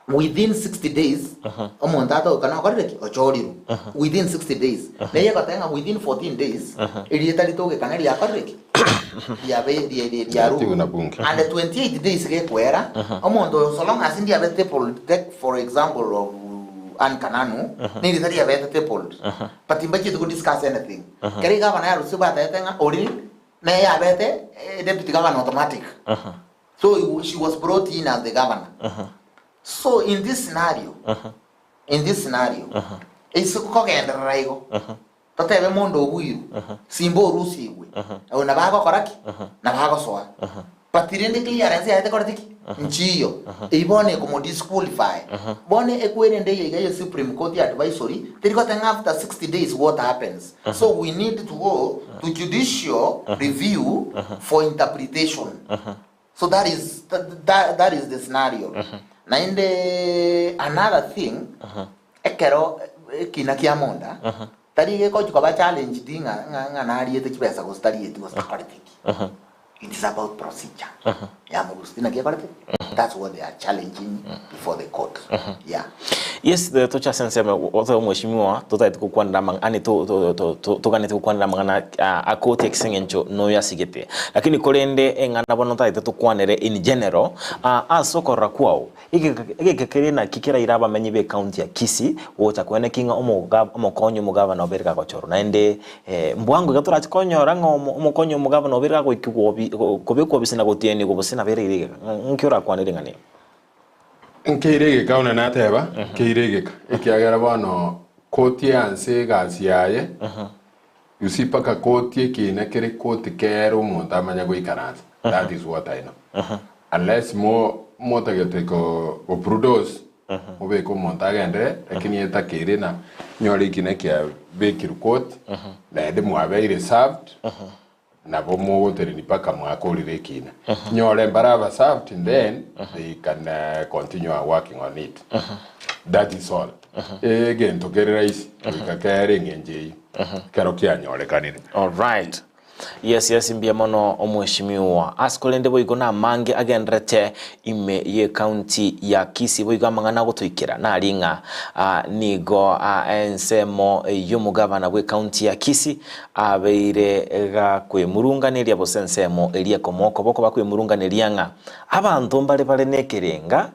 within 60 days, omonto atoka nokorire ki? Ochorirwe. Within 60 days. Neye egoteba ng'a within 14 days, erieta ritogekana riakorire ki? riabe Riatigwe na bunge. And 28 days gekwera omonto oyo so long as ndiabe tabled take for example of Ann Kananu nerita riabete tabled but mbachieti go discuss anything kere igavana yarusia batebete ng'a ori neye yabete eh, deputy governor automatic so she was brought in as the governor so in this scenario in this scenario ase kogenderera igo Totebe monto obuirwe, simba orusigwe, oyo nabo agokora ki? Nabo agosoa. But rende clearance yaye tekoreti ki? Nchiyo. Eyio bono ekomo disqualify. Bono ekwerende eye iga ye Supreme Court advisory, teri goteba ng'a after 60 days what happens. So we need to go to judicial review for interpretation. So that is that, that is the scenario. Naende another thing, ekero ekina kia monda, tari gegochi koba challenged ng'a ng'a ng'a nariete chibesa gose tarieti gose takoreti ki. It is about procedure ya morusti naki ekorete that's what they are challenging before the court yeah. Yes, toche ase ensemo otoe omweshimiwa totagete gokwanera amang'ana ani toganete gokwanera amang'ana a koti ase eng'encho noyo asigete. Lakini korende eng'ana bono ntagete tokwanere in general ase okorora kwao Egeka keria naki keraire abamenyi b'ecounty ya Kisii gocha koeneki ng'a omokonyi omogabana obeire gagochorwa. Naende mbwango iga torache konyora ng'a omokonyi omogabana obeire gagoikigwa kobekwa obisi na gotienigwa gose nabeire egeka. Nki orakwane ring'ana eri? Nkeire egeka buna nateba, nkeire egeka, ekiagera bono koti anse egasi yaye, you see mpaka koti ekiina kere koti kere omonto amanye goikaransa, that is what I know. Unless mo motagete ko go produce mobeke omonto agenderere lakini etakeire na nyore ekina kiabekirwe court naende mwabeire served nabo mogotenenia mpaka mwakorire ekina. Nyore mbare aba served then they can continue working on it. That is all. Egento kere rahisi goika kere eng'encho eyio ekero kianyorekanire. Alright. Yes yes mbuya mono omweshimiwa. Ase korende boigo namange agenderete ime ye county ya Kisii boigo amang'ana agotoikera nari ng'a nigo ensemo y'omogabana bwe county ya Kisii abeire gakwemurunganeria gose ensemo eria ekomoa okoboko bakwemurunganeria ng'a abanto mbare bare nekerenga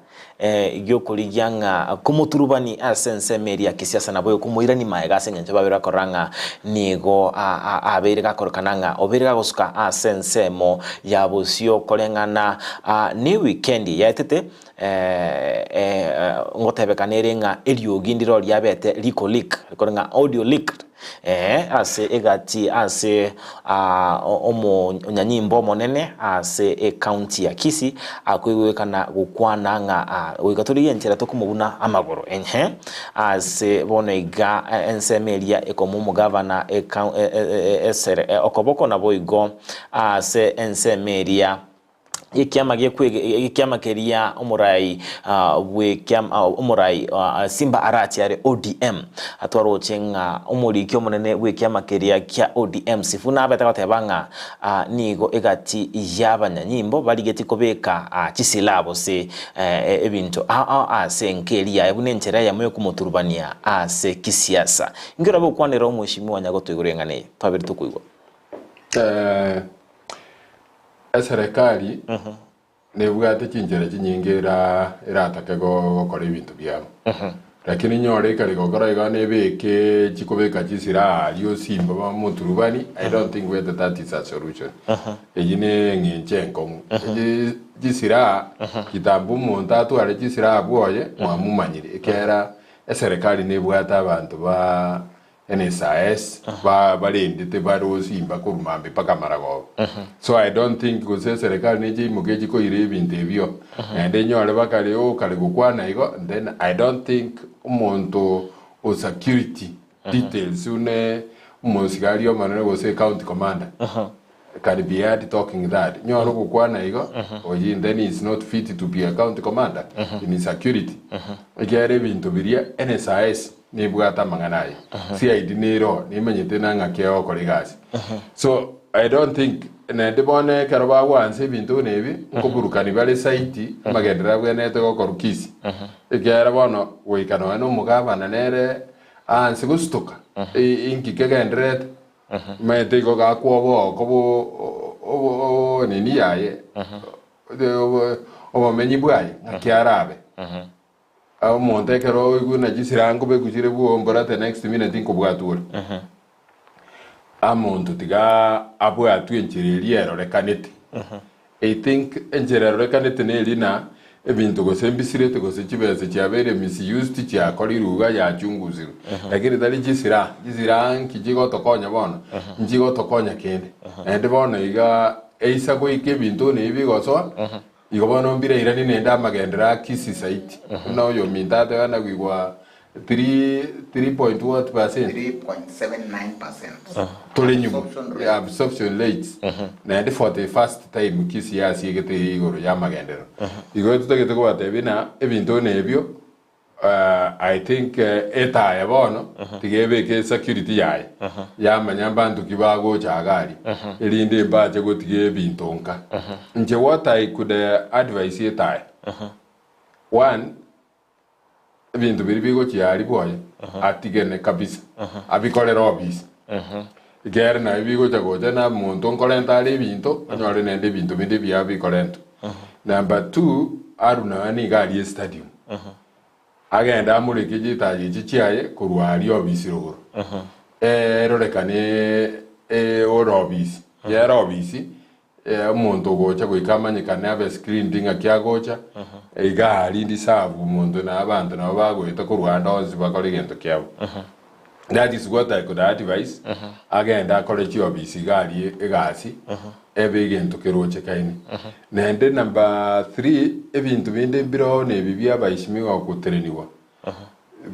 gi'okorigia ng'a komoturubani ase ensemo eria ya kisiasa nabo okomoirania magega ase engencho babeire bakorora ng'a nigo abeire gakorekana ng'a obeire gagosuka ase ensemo ya bosio koreng'ana ne wikendi yaetete ngotebekana ere ng'a eriogi ndiro riabete riko leak rikore ng'a audio leaked ase egati ase omonyanyimbo omonene ase ecounty ya Kisii akoigwekana gokwana ng'a goika torigie enchera tokomobuna amagoro ehe ase bono iga ensemo eria ekomo omogavana esere okoboko naboigo ase ensemo eria Ekiama ekiama keria omorai bw'ekiama omorai Simba Arati are ODM atwaroche ng'a omoriki omonene bw'ekiama keria kia ODM Sifuna abete goteba ng'a nigo egati y'abanyanyimbo barigetie kobeka chisilaha gose ebinto ao ao ase enka eria yaye buna enchera eyemo yokomoturubania ase kisiasa. Inki orabe gokwanera omweshimiwa Nyagoto igoro y'eng'ana eye twabere tokoigwa? Eserekari nebwate chinchera chinyinge era eratake gokora ebinto biabo. Lakini nyore ekare gokora iga nebeke chikobeka chisilaha aria osimba bamoturubani, I don't think whether that is a solution. Eyio ne eng'encho enkong'u. Echi chisilaha kitambo omonto atware chisilaha bwoye mwamomanyire ekiagera eserekari nebwate abanto ba NSIS ba barendete bare osimba korwa mambia mpaka maragoba. So I don't think gose eserekari neche imoke echi koira ebinto ebio naende enyore bakare oh kare gokwana igo then I don't think omonto o security details une omosigari omonene gose county commander can be heard talking that nyore ogokwana igo oyi then he is not fit to be a county commander in security ekiagera ebinto biria NSIS nebwate amang'ana aye CID nere oo nemenyete na ng'aki egokora egasi so I don't think naende bono ekero bagwansa ebinto buna ebi nkoburukani bare saiti amagenderero abwenerete gokorwa Kisii ekiagera bono goika nonya na omogabana nere aanse gosutoka inki kegendererete Omanyete igo gakwoboa okoba nini yaye obomenyi bwaye ng'aki arabe. Omonto ekero oigwe na chisirango bekuchire bwombora the next minute nkobwatwa ore. Amonto tiga abwatwe enchera eria erorekanete. I think enchera erorekanete neri na ebinto gose mbisirete gose chibesa chiabeire misused chiakorirwe iga yachungusirwe lakini tari chisilaha, chisilaha nki chigotokonya bono? Nchigotokonya kende. Naende bono iga. Eisa goika ebinto nebi bigosoa, igo bono mbirairanie naende amagenderero a Kisii zaidi. Buna oyominto ateba nagoigwa 3 point what percent? 3.79%. Tore nyuma Absorption rate. absorption rates naende for the first time Kisii yasiegete igoro y'amagenderero. Igo totagete kobatebia ng'a ebinto nebio I think etaya bono tiga ebeke esecurity yaye yamanya mbanto ki bagocha iga aria erinde mbache gotiga ebinto nka. Inche what I could advise etaya, one ebinto biria bigochia aria bwoye atigene kabisa abikorere ofisi ekiagera nabio bigocha gocha na omonto nkorenta are ebinto onyore naende ebinto binde ebiya bikorentwa. Number two Aruna nonya nigo aria estadium agende amoreke chitaji echi chiaye korwa aria ofisi rogoro erorekane ore ofisi yere ofisi Omonto ogocha goika amanyekane abe screened ng'aki agocha, iga aria reserve omonto na abanto nabo bagoeta korwa ande onsi bakore egento kiabo. That is what I could advise, agende akore chiofisi iga aria egasi, ebe egento kerochekaine. Naende number three, ebinto binde mbireo na ebi bia abaishimiwa goteneniwa,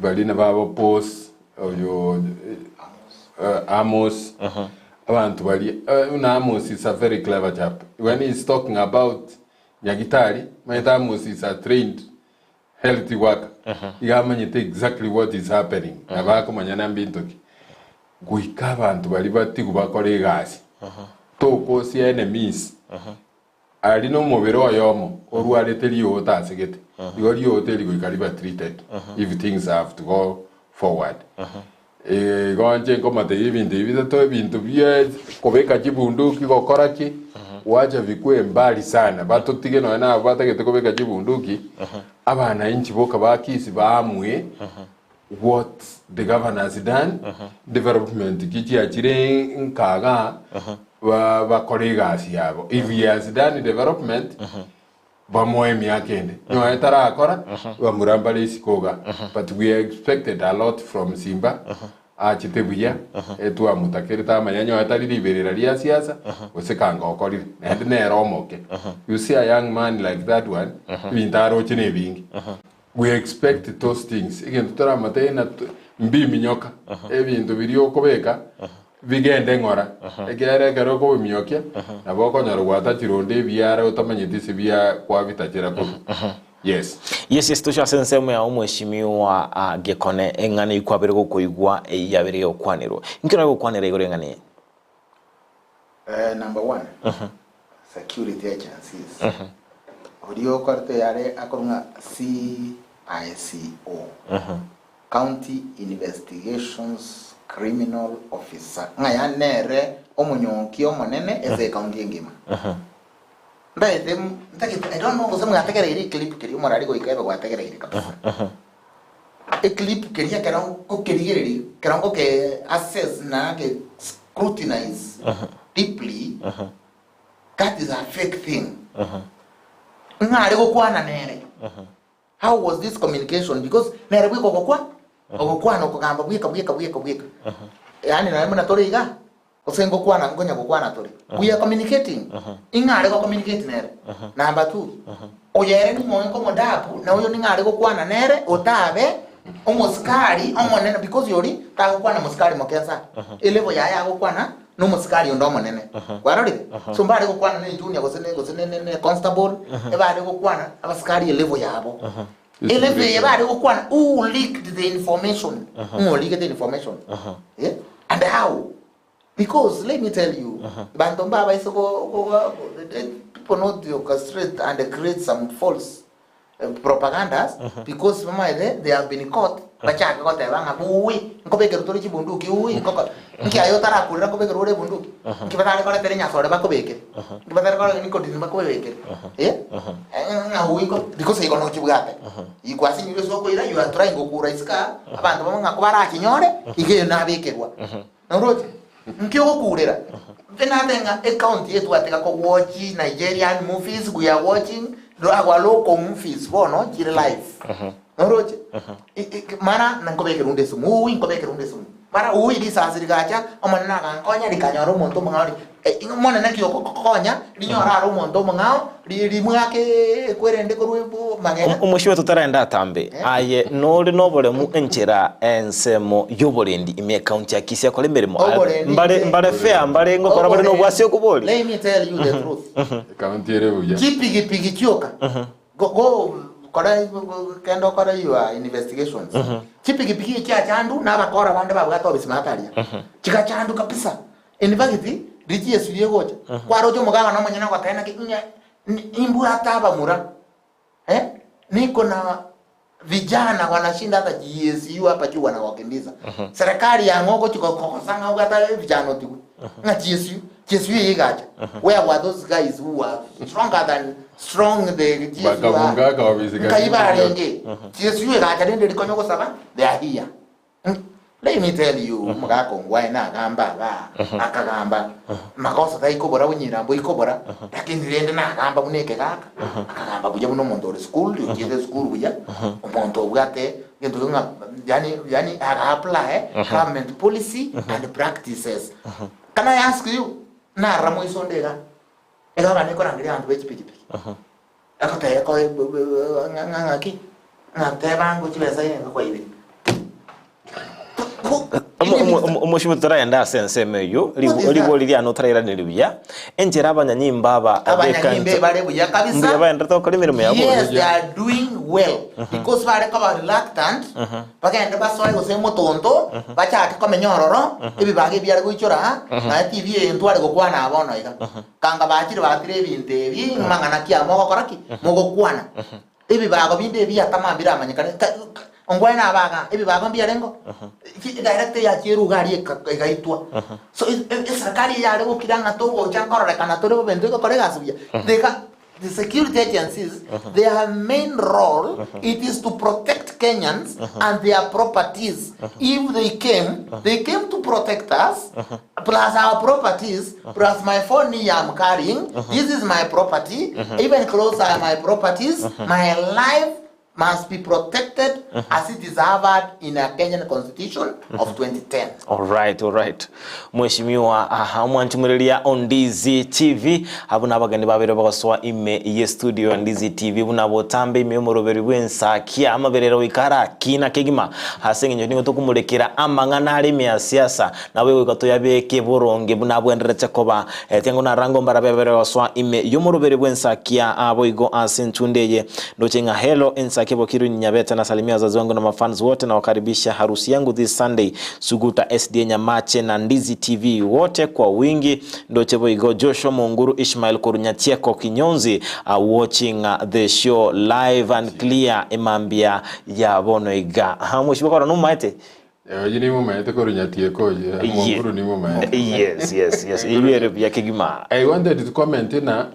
baria nababo Pos, oyo Amos, abanto baria, buna Amos is a very clever chap. When he is talking about Nyagitari, omanyete Amos is a trained health worker, iga amanyete exactly what is happening, nabo akomanya na mbinto ki. Goika abanto baria batigwe bakore egasi, tokosia enemies, Aria nomobere oyomo orwarete riooto asegete, igo riooto eri goika ribe treated if things have to go forward. Igo inche nkomatebia ebinto ebi bitato, ebinto bia kobeka chibunduki gokora ki, wacha bikwe mbali sana, batotige nonya nabo batagete kobeka chibunduki, abananchi boka ba Kisii baamue what the governor has done, development ki chiachire nkaga ba- bakore egasi yabo. If he has done development, bamoe emiaka ende. Nonye tarakora, bamura mbare isiko iga. But we expected a lot from Simba, achete buya, etwamotakerete amaya nonye tari riberera ria siasa, gose kanga okorire. Naende nere omoke. You see a young man like that one, ebinto aroche na ebinge. We expect those things, egento toramatebie ng'a mbiminyoka, ebinto biria okobeka bigende ng'ora, ekiagera ekero okobiminyokia nabo okonyora gwatachire onde ebiara otamanyeti ase bia kwabitachera korwa. Yes. Yes, yes, toche ase ensemo yao mweshimiwa ah, Gekone, eng'ana eyio kwabere gokoigwa eyio yabere gegokwanerwa. Inki orare gokwanera igoro y'eng'ana eye? Eh, number one, security agencies. Oria okorete yare akorwa ng'a CICO, County Investigations Criminal Officer, ng'a yaani nere omonyonki omonene ase ecounty engima. Ntaete ntagete I don't know gose mwategereire eclip keria omorari goika ebe gwategereire kabisa. Eclip keria ekero nkokerigereria, ekero nkoke assess na ge scrutinize deeply, that is a fake thing. Ng'a are gokwana nere. How was this communication? Because nere bweka ogokwa, ogokwana okogamba bweka bweka bweka bweka. Yaani naye buna tore iga, gose ngokwana nkonya gokwana tore. We are communicating. Ing'a are go communicate nere. Number two, oyo ere ning'o nkomodabu, na oyo ning'o are gokwana nere otabe omosikari omonene because oria tagokwana mosikari moke nsa. Elevel yaye agokwana na omosikari onde omonene. Kwarorire? So mbare gokwana na ejunior gose ne gose ne ne ne constable, ebare gokwana abasikari elevel yabo. Elevel eye bare gokwana who leaked the information? Ng'o oligete information? Eh? And how? Because let me tell you, banto mbabaise go go go people not orchestrate and create some false propagandas because bamaete they have been caught bachake goteba ng'a buui nkobekerwa tore chibunduki uui nkoko nki aye otarakurera nkobekerwa ore ebunduki nki batare koretera enyasore bakobekere nki batare kore nicotine bakobekere eh ng'a uui nko because igo nochibwate ikwasinyire ase okoira you are trying gokura isiko aa abanto bamwe ng'a kobarachinyore iga eyo nabekerwa Noroche? Nki ogokurera? Inche ng'a ecounty eye twatiga ko watch Nigerian movies, we are watching our local movies bono chire live. Noroche? Mara nkobekera onde esumu, uuwi nkobekera onde esumu. Mara ui risasi rigacha, Omonene agankonya, rikanyora omonto omong'ao ri eh, Omonene ki okokonya, rinyore are omonto omong'ao, ri rimwake ekwerende korwa ebu magega. Omochie oito tarende atambe, aye nore noboremu enchera ensemo y'oborendi ime ekaunti ya Kisii akore emeremo aye Oborendi mbare inche- mbare fair mbare ngokora bare Oborendi- nobwasi okobori Let me tell you the truth. Ekaunti ere buya. Chipigipigi chioka Go go kora kenda okore your investigations. Chipigipigi echi chiachandu na abakora bande babwate obisima ataria. Chigachandu kabisa. In fact, richi Yesu riegocha. Kwaroche omogabana omonyene ogoteba naki ng'a nimbwate abamura. Eh? Niko na vijana wanashinda hata GSU hapa juu wanawakimbiza. Serikali yang'o ogochi kogosa ng'a obwate vijana otigwe. Ng'a GSU, GSU eye egacha. Where were those guys who were stronger than strong the GSU Bakabunga are? akababisi Nkai barenge. GSU egacha rende rikonya ogosaba they are here. Let me tell you, omogaka ongwae nagamba aba, akagamba magoso taikobora bonyira mboikobora, lakini rende nagamba buna ekegaka, akagamba buya buna omonto ore school, ochiete esukuru buya, omonto obwate egento keng'a yaani yaani aga apply government policy and practices. Can I ask you, narora moiso onde iga, egavana ekorangeria abanto be chipikipiki, egoteba eko ng'a ng'a ng'aki, ng'a teba ango chibesa ere kwaibire. Omochie totaragenda ase ensemo eyio, What is that? ribori riane otarairaneri buya, enchera abanyanyimbo aba Abanyanyimbo bekansa- bare buya kabisa. mbuya baenderete gokora emeremo yabo Yes, they are doing well because bare koba reluctant bagende basoe gose motonto bachake komenya ororo ebibaga ebiare goichora aa naye TV eye ntware gokwana aa bono iga kanga bachire batire ebinto ebi mang'ana ki aya mogokora ki mogokwana Ebibago binde ebiatama mbiramanyekane, ka- ka- ongwae nabaga, ebibago mbiarengo, Chi- director yachiire iga aria eka- egaitwa. So e- e- eserikari eyare gokira ng'a togocha nkororekana tore bobe intwe gokora egasi buya, they ca- the security agencies, their main role it is to protect Kenyans and their properties. If they came, they came to protect us, plus our properties, plus my phone here I'm carrying, this is my property, even clothes are my properties, my life must be protected as it is covered in a Kenyan constitution of 2010. Alright, alright. Mheshimiwa aha omwanchumereria o Ndizi TV abwo nabageni babere bagosoa ime ye studio ya Ndizi TV buna botambe ime y'omoroberi bw'ensakia amaberero goika arakina kegima ase eng'encho nigo tokomorekera amang'ana are ime ya siasa Nabo goika toyabeke boronge buna abwenderete koba. Tiango narango mbarabe babere gosoa ime y'omoroberi bw'ensakia boigo ase enchunde eye. Ndoche ng'a hello ensakia bokirwe Nyabete nasalimia wazazi wangu na mafans wote nawakaribisha harusi yangu this Sunday Suguta SDA Nyamache na Ndizi TV wote kwa wingi ndoche boigo Joshua Munguru Ishmael korwa Nyatieko Kinyonzi are watching the show live and clear emambia ya bono iga. Mheshimiwa Koro nomaete Oyio nimomaete korwa Nyatieko oyio, Omonguru nimomaete. Yes, yes, yes. Eyio ere buya kegima. I wanted to comment na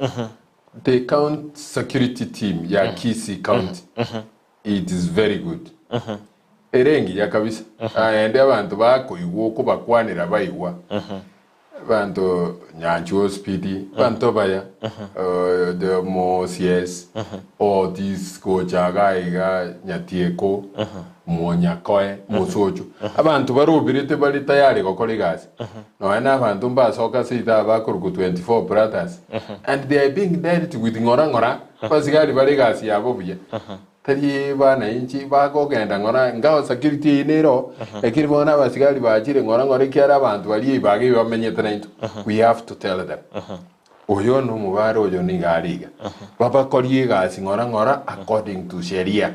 the county security team ya Kisii county it is very good. Ere engiya kabisa. Naende abanto bakoigwa okobakwanera baigwa. Abanto Nyanchwa Speedy, abanto baya, the Mosies, Otis gocha iga iga Nyatieko, Monyakoe, Mosocho. Abanto barobirete bare tayari gokora egasi. Nonya na abanto mbasoka ase ita bakorokwa 24 brothers and they are being dealt with ng'ora ng'ora, abasigari bare egasi yabo buya. Tari bananchi bakogenda ng'ora, ingawa security eyio nere oo, lakini bono abasigari bachire ng'ora ng'ora ekiagera abanto baria ebibaga ebi bamenyete naintwe, we have to tell them, oyo nomobare oyo nigo are iga. Babakorie egasi ng'ora ng'ora according to sheria.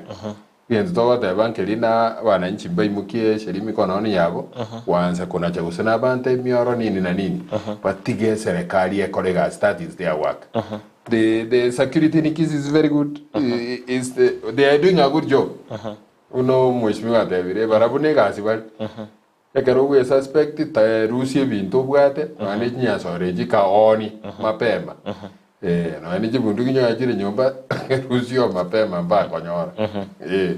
Egento togoteba nkeri na abananchi mbaimokie sheria mikononi yabo, gwansa konacha gose na abanto emioro nini na nini, batige eserekari ekore egasi, that is their work. The the security in Kisii is very good. Is the, they are doing a good job. Buna omweshimiwa atebire barabwo na egasi bare. Ekero ogwe suspect tarusia ebinto obwate nonya ne chinyasore echi kaoni mapema. Eh, nonya ne chibunduki nyonya chire nyomba rusio mapema mbakonyora. Eh.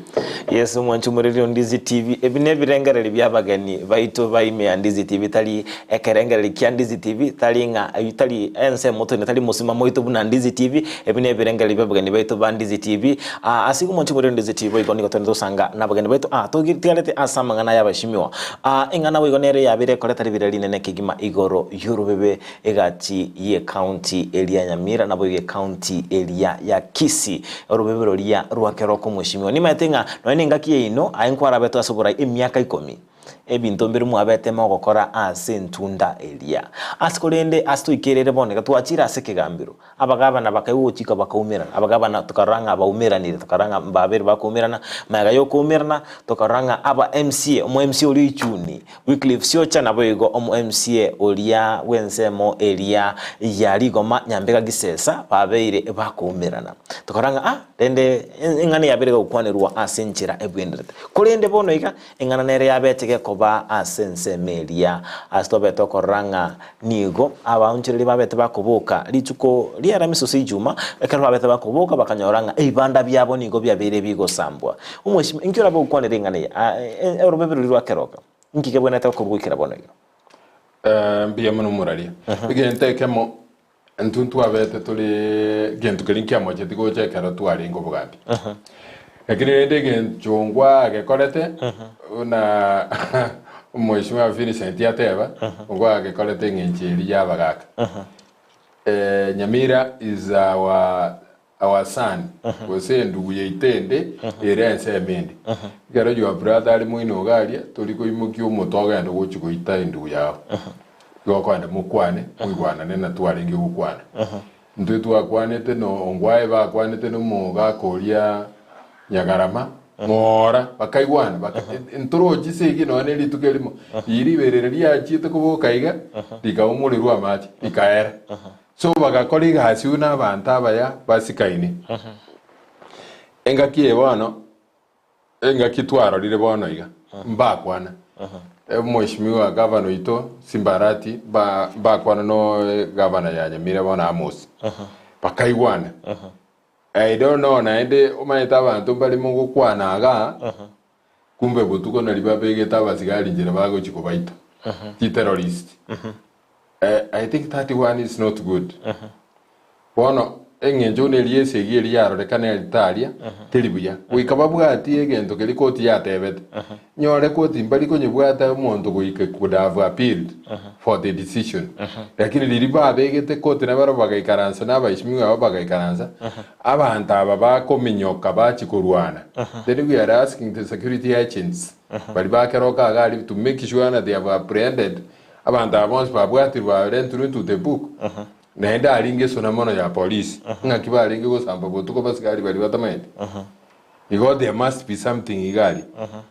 Yes, omwanchi omoreri o Ndizi TV, ebi nebirengererio bia abageni baito ba ime ya Ndizi TV, tari ekerengererio kia Ndizi TV, tari ng'a eyio tari ensemo toine, tari mosimamo oito buna Ndizi TV, ebi nebirengererio bia abageni baito ba Ndizi TV. Ah, ase igo omwanchi omoreri o Ndizi TV boigo nigo togende tosanga na abageni baito, ah, totigarete ase amang'ana aya abashimiwa. Ah, eng'ana boigo nere yabeire ekoreta ribera rinene kegima igoro y'orobebe Egati y'ecounty eria ya Nyamira naboigo ecounty eria ya Kisii, orobebe roria rwa Keroka omweshimiwa. Nimaete ng'a nonya nengaki yaino aye nkwarabetwe ase oborai emiaka ikomi, ebinto mbire mwabete mogokora ase entunda eria. Ase korende ase toikerere bono iga twachire ase ekegambero, abagabana bakaigwa ogochika bakaumerana, abagabana tokarora ng'a baumeranire, tokarora ng'a mbabere bakoumerana, magega yokoumerana tokarora ng'a aba MCA, omo MCA oria oichuni, Wycliffe Siocha naboigo omo MCA oria bw'ensemo eria ya Rigoma Nyambega Gisesa babeire bakoumerana. Tokarora ng'a ah rende eng'ana yabeire gokwanerwa ase enchera ebwenerete. Korende bono iga eng'ana nere yabete gekoba ase ensemo eria ase tobete okorora ng'a nigo abaonchoreria babete bakoboka rituko ria Aramisi gose Ijuma, ekero babete bakoboka bakanyora ng'a ebibanda biabo nigo biabeire bigosambwa. Omweshimiwa, inki orabe gokwanera eng'ana eye? Ah, orobebe roria rwa keroka, inki kebwenerete gokorwa goikera bono iga? Eh, mbuya mono moraria. Egento ekemo intwe ntwabete tore gento keria nkiamocheti gocha ekero twarenge obogambi. Lakini rende egencho ngwagekorete buna omweshimiwa Vincent ateba, ngwagekorete eng'encho eria ya abagaka. Eh, Nyamira is our our son gose endugu yaito ende ere ensemo ende. Ekero your brother are moino iga aria, tori koimokia omote ogende gochia goita endugu yao. Igo okogenda mokwane, moigwanane na twarenge gokwana. Intwe twakwanete na ongwae bakwanete na omogaka oria Nyagarama, ng'ora, bakaigwana, baka ntorochi ase eyio nonya ne rituko erimo, riria riberera riachiete koboka iga, rikaumorerwa amache, rikaera. So bagakora egasi buna abanto abaya basikaine. Engaki eye bono, engaki twarorire bono iga, mbakwana. Omweshimiwa gavana oito Simba Arati mba mbakwana no gavana ya Nyamira bono Amos. Bakaigwana. I don't know naende omanyete abanto mbare mogokwana igaa, kumbe botuko nari babegete abasigari nchera bagochi kobaita. Chiterrorist. I think that one is not good. Bono eng'encho buna eria esegi eria yarorekana eritaria teri buya. Goika babwatie egento keria koti yatebete. Nyore koti mbari konyebwata omonto goika could have appealed for the decision. Lakini riria babegete koti nabarabwo bagaikaransa na abaishimiwa aba bagaikaransa, abanto aba bakominyoka bachia korwana. Then we are asking the security agents baria bakeroka iga aria to make sure that they have apprehended abanto aba bonsi babwatirwe barentirwe into the book. Naende aringe esuna mono ya polisi, ng'aki barenge gosamba botuko basigari baria batamaeti? Igo there must be something iga aria.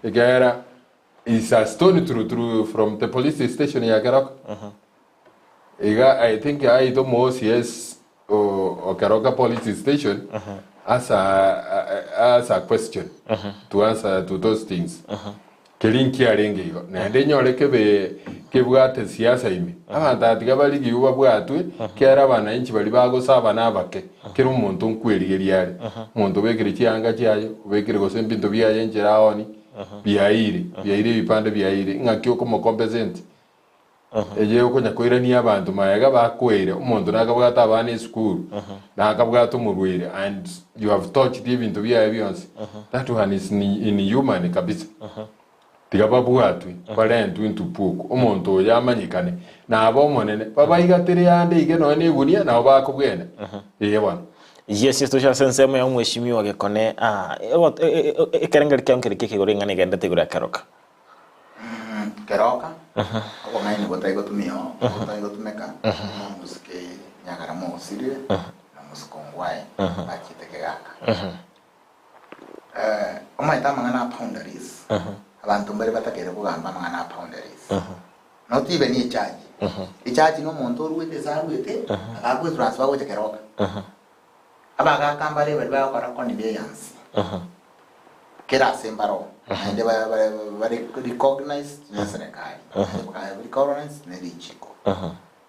Ekiagera is a stone through through from the police station ya Keroka. Iga I think aite omo OCS o, o Keroka police station as a, as a question to answer to those things. Keria nkiarenge igo, naende nyore kebe kebwate siasa ime. Abanto aba tiga barigiwe babwatwe, kera abanainchi baria bagosaba nabake, kera omonto nkwerigeria are. Omonto obekire chianga chiaye, obekire gose ebinto biaye enchera aoni, biaeire, biaeire ebipande biaeire, ng'aki okomocompensate? Eye okonya koirania abanto magega bakoeire, omonto nakabwate abana esukuru, nakabwate omorwaire and you have touched ebinto biaye bionsi, that one is inhuman kabisa. Tiga babwatwe barentwe into book, omonto oyo amanyekane, nabe omonene, babaigatere ande iga nonya na egunia nabo bakobwena. Ee bono. Yes, yes, toche ase ensemo ya omweshimiwa Gekone, ah, ekerengerio kiao nkere ki ekegoro eng'ana egenderete igoro ya keroka? Keroka, obong'aini botari gotumia oo, botari gotumeka, buna omosike Nyagarama osirire, na omosike Ongwae bachiete kegaka. Omanyete amang'ana a boundaries, abanto mbare batakeire kogamba amang'ana a boundaries. Not even echurch. Echurch na omonto oruete ase aruete, agagoetransfer gocha Keroka. Abagaaka mbare baria bagokora conveyance kera ase mbaroo naende bare recognized ne serikali, naende recognized ne richiko,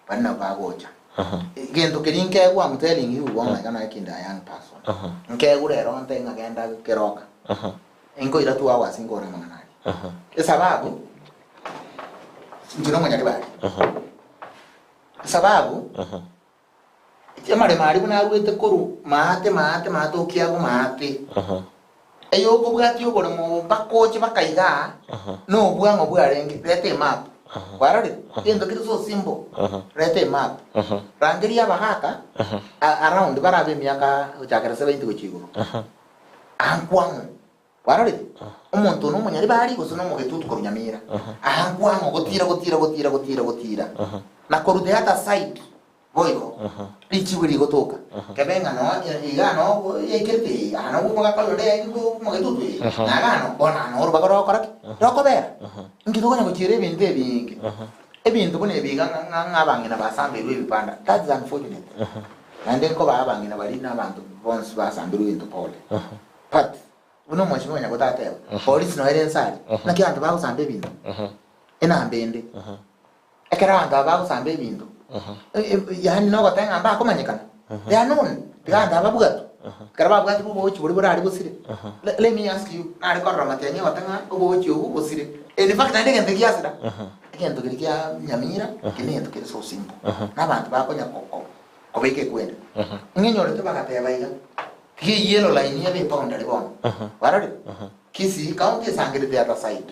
baria nabo bagocha. Gento keria nkegwa I'm telling you bono iga noe kinde a young person. Nkegwa rero nte ng'a genda keroka. Nkoira 2 hours nkore amang'ana aria. Esababu, inche nomonyaribari. Esababu, amaremo aria buna arwete korwa maate maate maate okiagwa maate. Eyokobwatia oboremo obo mpaka oche mpaka igaa, nobwang'o bwarenge, reta emap. Kwarorire? Egento kere so simple. Reta emap. Rangeria abagaka around barabe emiaka gochakera 70 gochia igoro. Ankwang'o. Kwarorire? Omonto one omonyaribari gose nomogetutu korwa Nyamira. Ankwang'o gotira gotira gotira gotira gotira. Na korwa the other side Boigo richibu rigotoka, kebe ng'a noo iga noo yaikerete eye, aa noo omogaka oyo onde yaigwe omogetutu eye, na igaa noo, bono aa noo orubaga rogokora ki? Rokobera. Inki tokonya gochiera ebinto ebinge? Ebinto buna ebi iga ng'a ng'a abang'ina basamberwe ebibanda, that is unfortunate. Naende nkobaa abang'ina baria na abanto bonsi basamberwe ebinto pole. But, buna omweshimiwa Nyabote ateba, polisi noyo ere ense aria, naki abanto bagosamba ebinto? Enamba ende. Ekero abanto aba bagosamba ebinto, yaani nogoteba ng'a mbakomanyekana, they are known, tiga abanto aba babwatwe. Ekero babwatirwe obochi boria borare bosire, let me ask you, nare korora matiang'i ogoteba ng'a obochi obwo bosire. In fact naende egento giasira, egento keria kia Nyamira, ekio negento kere so simple, na abanto bakonya ko- kobeka ekwenda. Ng'enyorete bagateba iga, tiga eyellow line ebe eboundary bono, kwarorire? Kisii county esangerete the other side.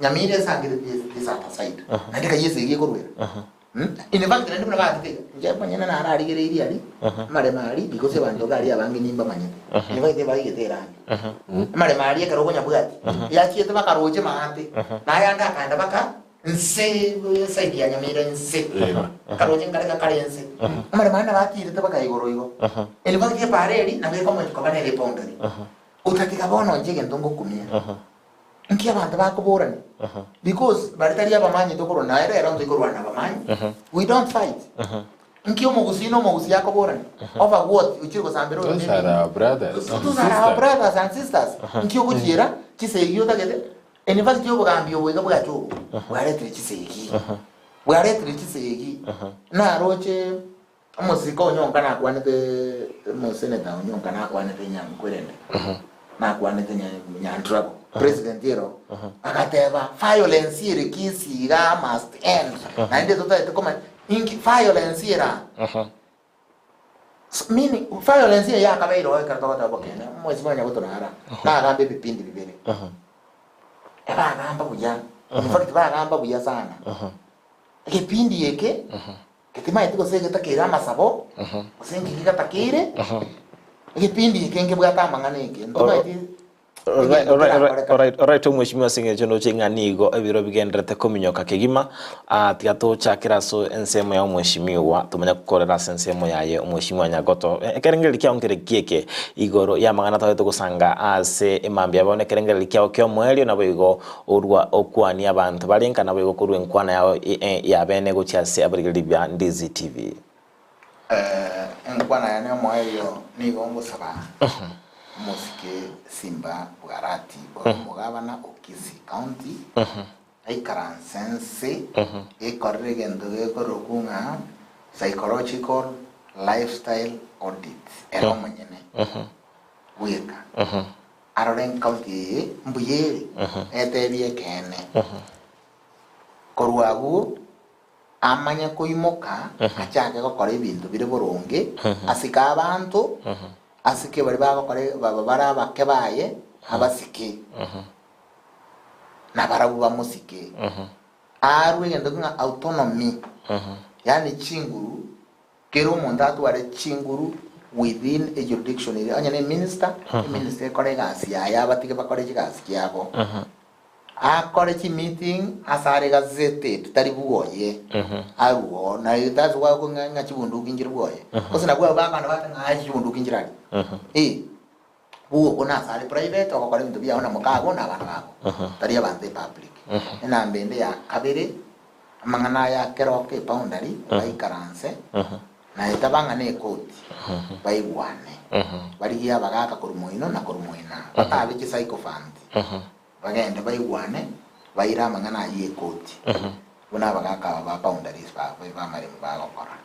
Nyamira esangerete this other side. Naende kai esegi ekorwera. In fact naende buna baachete iga, inche monyene nararigereirie aria, amaremo aria because abanto iga aria abange nimbamanyete. In fact ebaigete erangi. Amaremo aria ekero okonyabwati, yachiete bakaroche maate, na ayande akaenda baka nse eside ya Nyamira nse. Akaroche nkareka kare nse. Amaremo aria nabo atirete baka igoro igo. In fact epaara eria nabo ekomochi koba nere eboundary. Otatiga bono inche egento ngokumia, nki abanto bakoborania? Because baria tari abamanyi tokorwana naye rero ntoikorwana na abamanyi, we don't fight. Nki omogusii na omogusii akoborania? Over what? Ochire gosambera oyo Those are nebinto. our brothers and Those are our sisters. brothers and sisters. Nki ogochiera chisegi otagete? In fact obogambi obo iga bwacha obo, bwaretire chisegi. Bwaretire chisegi. Naroche Omosike onyonka nakwanete omoseneta onyonka nakwanete nyankwerende nakwanete nyantrago president ero agateba violence ere Kisii igaa must end naende totagete komanya inki violence ere aa meaning violence eye yakabeire oo ekero togoteba bokene omwesi mwanya gotorara nagamba ebipindi bibere ebagamba buya in fact bagamba buya sana egepindi eke Getimaeti gose getakeire amasabo, gose inki getakeire, egepindi eke nkebwate amang'ana eke, ntomaeti egento kerakorekane. Alright omweshimiwa ase eng'encho ndoche ng'a nigo ebiro bigendererete kominyoka kegima, ah, tiga tochakere ase ensemo ya omweshimiwa tomanye gokorera ase ensemo yaye omweshimiwa Nyagoto. Ekerengererio kiao nkere ki eke igoro y'amang'ana twagete gosanga ase emambia bono ekerengererio kiao ki'omoerio naboigo Orua okwanie abanto bare nka naboigo korwa enkwana yao y'abene gochia ase abarigereria ba Ndizi TV. Enkwana yane y'omoerio nigo ngosaba omosike Simba Bwarati ore omogabana o Kisii County aikaranse nse ekorere egento gekorokwa ng'a psychological lifestyle audit ere omonyene bweka. Arore enkaunti eye mbuya ere, etebie ekeene. Korwa agwo amanye koimoka achake gokora ebinto bire boronge, asike abanto, asike baria bagokora baba bare abake baye, abasike, na barabwo bamosike. Arue egento ng'a autonomy, yaani chinguru Kera omonto atware chinguru within a jurisdiction eria, onye ne minister, eminister ekore egasi yaye abatige bakore chigasi chiabo. Akore chimeeting ase are gazetted tari bwoye, arue oo na that's why okong'a ng'a chibunduki nchire bwoye. Gose nabwo abwo bakogenda bagoteba ng'a aye chibunduki nchire aria. Eh, bwoko nase are private ogokora ebinto biago na mokago na abana bago, tari abanto epublic. Enamba ende ya kabere, Amang'ana aya akeroka eboundary baikaranse na etaba ng'a nekoti baigwane barigie abagaka korwa moino na korwa moina batabe chisycophant bagende baigwane baire amang'ana ayio ekoti buna abagaka aba ba boundaries ba bamaremo bagokora.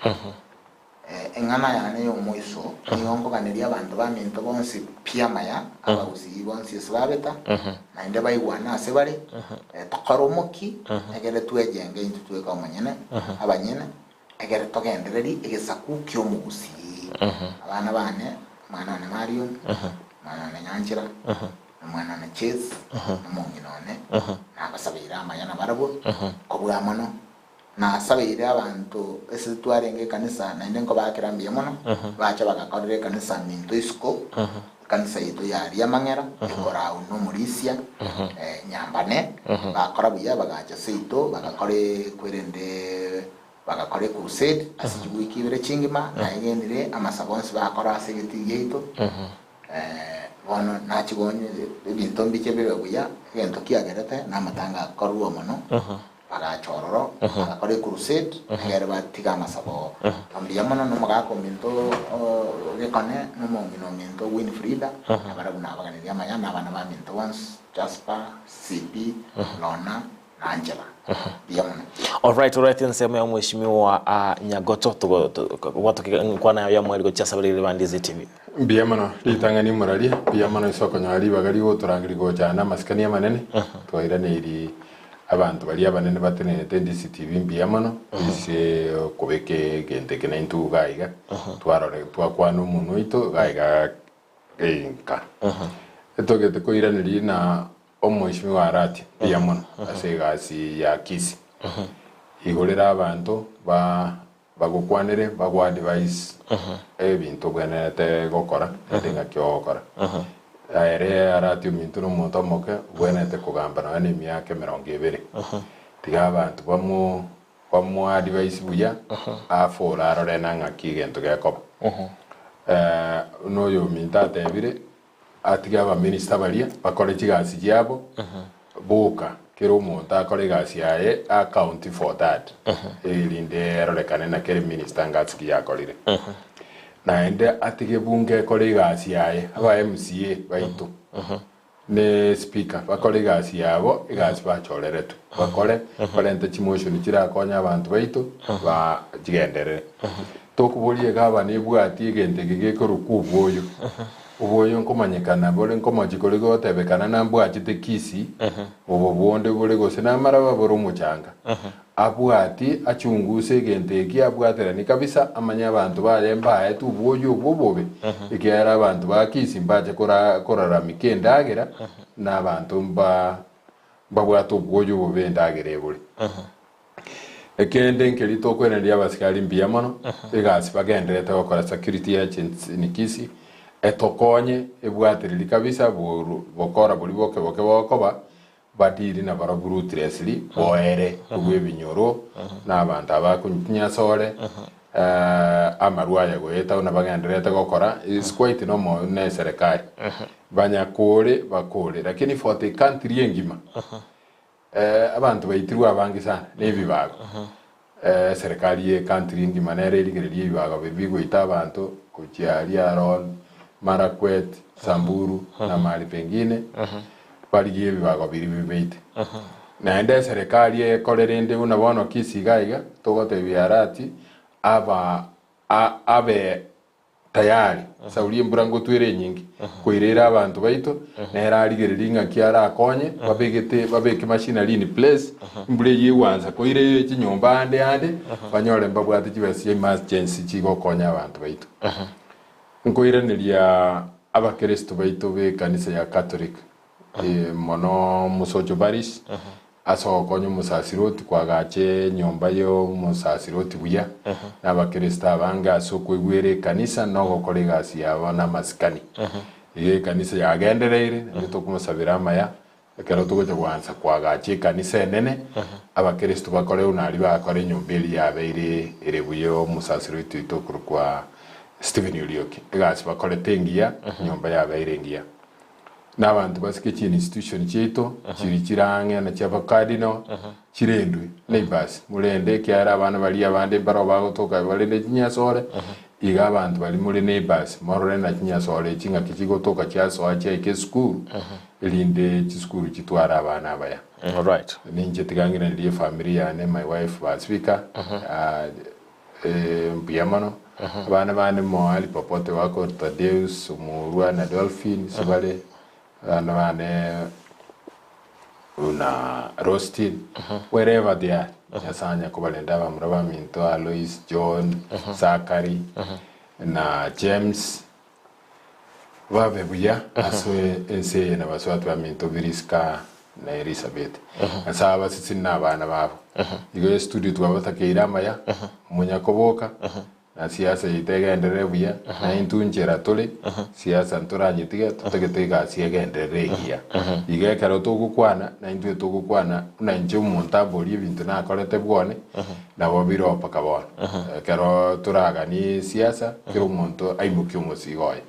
Eng'ana yane y'omoiso nigo nkoganeria abanto baminto bonsi pi amaya, abagusii bonsi ase babeta, naende baigwane ase bare, tokore omoki, egere twejenge intwe tweka omonyene, abanyene, egere togendererie egesaku ki'omogusii. Abana bane, omwana one Marion, omwana one Nyanchera, na omwana one Chase, na omong'ina one, nabasabeire amaya nabarabwo, kobua mono. Nasabeire abanto ase twarenge ekanisa, naende nkobaakera mbuya mono, bacha bagakorera ekanisa minto isiko, ekanisa yaito ya Riamang'era, ekorau nomorisia, Nyambane, bakora buya bagacha seito, bagakora kwerende bagakora ecrusade ase chiwiki ibere chingima, naegenire amasabo onsi bakora ase egetii giaito, Bono nachigonywe ebinto mbiche bibe buya, egento kiagerete namatanga akorwa mono. Bagacha ororo, bagakora ecrusade, egere batige amasabo oo. Mbuya mono nomogaka ominto Gekone, na omong'ina ominto Winfrida, nabarabwo nabaganirie amaya, na abana baminto bonsi, Jasper, CP, Lorna, na Angela. Mbuya mono. Alright, alright, ensemo ya Mheshimiwa Nyagoto, gwatoke nkwana yao ya mweri gochia ase abariri ba Ndizi TV. Mbuya mono ritang'ani morarie, mbuya mono ase okonyora ribaga rigotorangeria gocha ande amasikani amanene, twairaneirie Abanto baria abanene batenenete DCTV mbuya mono ase okobeka egento eke naintwe iga iga twarore twakwana omonwa oito iga iga nka. Etogete koiraneria na omheshimiwa Arati mbuya mono ase egasi ya Kisii. Igorera abanto ba bagokwanere bago advise ebinto obwenerete gokora naende ng'aki ogokora. Ere arati ominto na omonto omoke obwenerete kogamba nonya na emiaka emerongo ebere. Tiga abanto bamo bamo advise buya afore arore na ng'aki egento gekoba. Buna oyo ominto atebire Atige abaminista baria bakore chigasi chiabo boka, kera omonto akore egasi yaye account for that, erinde erorekane na kere minister ngasi ki yakorire. Naende atige bunge ekore egasi yaye, aba MCA baito ne speaker bakore egasi yabo, egasi bachoreretwe bakore, barente chimotion chirakonye abanto baito ba chigenderere. Tokoboria egavana ebwatie egento eke gekorokwa obwoyo. Oboyo nkomanyekana bore nkomochi kore gotebekana na mbwachete Kisii, obo bonde bore gose namaraba bore omochanga. Abwatie achunguse egento eki abwateranie kabisa amanye abanto baye mbaetwe obwoyo obwo obobe, ekiagera abanto ba Kisii mbache kora koraramika endagera na abanto mba mbabwate obwoyo obobe endagera ebore. Ekende nkeria tokweneria abasikari mbuya mono, egasi bagendererete gokora security agents in Kisii, etokonye ebwatereri kabisa boru bokora boria boke boke bokoba, badiri nabarobwo ruthlessly boere korwa ebinyoro na abanto aba bakonyinyasore amarwa aya goeta buna bagendererete gokora is quite normal ne eserekari. Banyakore bakore lakini for the country engima. Abanto baitirwe abange sana nebibago. Eserekari ye country engima nere erigereria ebibago biria bigoita abanto gochia aria Aron, Marakwet, Samburu na mahali pengine barigie ebibago biria bibaite. Naende eserekari ekore rende buna bono Kisii iga iga togotebia Arati aba abe tayari, Sauli embura ngotwere enyinge, koireire abanto baito, nere arigererie ng'aki arakonye, babegete babeke machinery in place, embura eyio egwansa koire chinyomba ande ande, banyore mbabwate chibesa chia emergency chigokonya abanto baito. Nkoiraneria abakristo baito b'ekanisa ya Catholic, mono Mosocho Parish, Ase ogokonya omosasiroti koagacha enyomba y'omosasiroti buya, na abakeresito abange ase okoigwera ekanisa na ogokora egasi yabo namasikani. Iga ekanisa yagendereire, naende tokomosabera amaya, ekero togocha goansa koagacha ekanisa enene, abakeresito bakore buna aria bagakora enyomba eria yabeire ere buya y'omosasiroti oito okorokwa Stephen Orioki. Egasi bakorete engiya, enyomba yabeire engiya. Na abanto basike chiinstitution chiaito chiri chire ang'e na chia abacardinal chirendwe neighbors morende ekiagera abana baria abande mbaroo bagotoka bare ne chinyasore iga abanto baria more neighbors morore na chinyasore echi ng'aki chigotoka chiasoa chiaika esukuru erinde chisukuru chitware abana abaya. Alright. Ninche tiga ng'iranerie efamiri yane my wife Basvika mbuya mono. Abana bane mohali popote wako Tadeus, Omurwa na Dolphin ase bare, abana bane buna Rostin, wherever they are, Nyasae anya kobarenda abamura baminto Alois, John, Zachary, na James, babe buya ase ense eye na basubati baminto Biriska na Elisabeti. Nyasae abasesenie na abana babo. Igo estudio twabatakeire amaya, monyakoboka, na siasa yaito egenderere buya, na intwe nchera tore, siasa ntoranyetige, totagete egasi egenderere egiya. Igo ekero togokwana, na intwe togokwana buna inche omonto amborie ebinto nakorete bwone, nabo bire mpaka bono. Ekero toraganie siasa, kera omonto aimokie omosigo oye.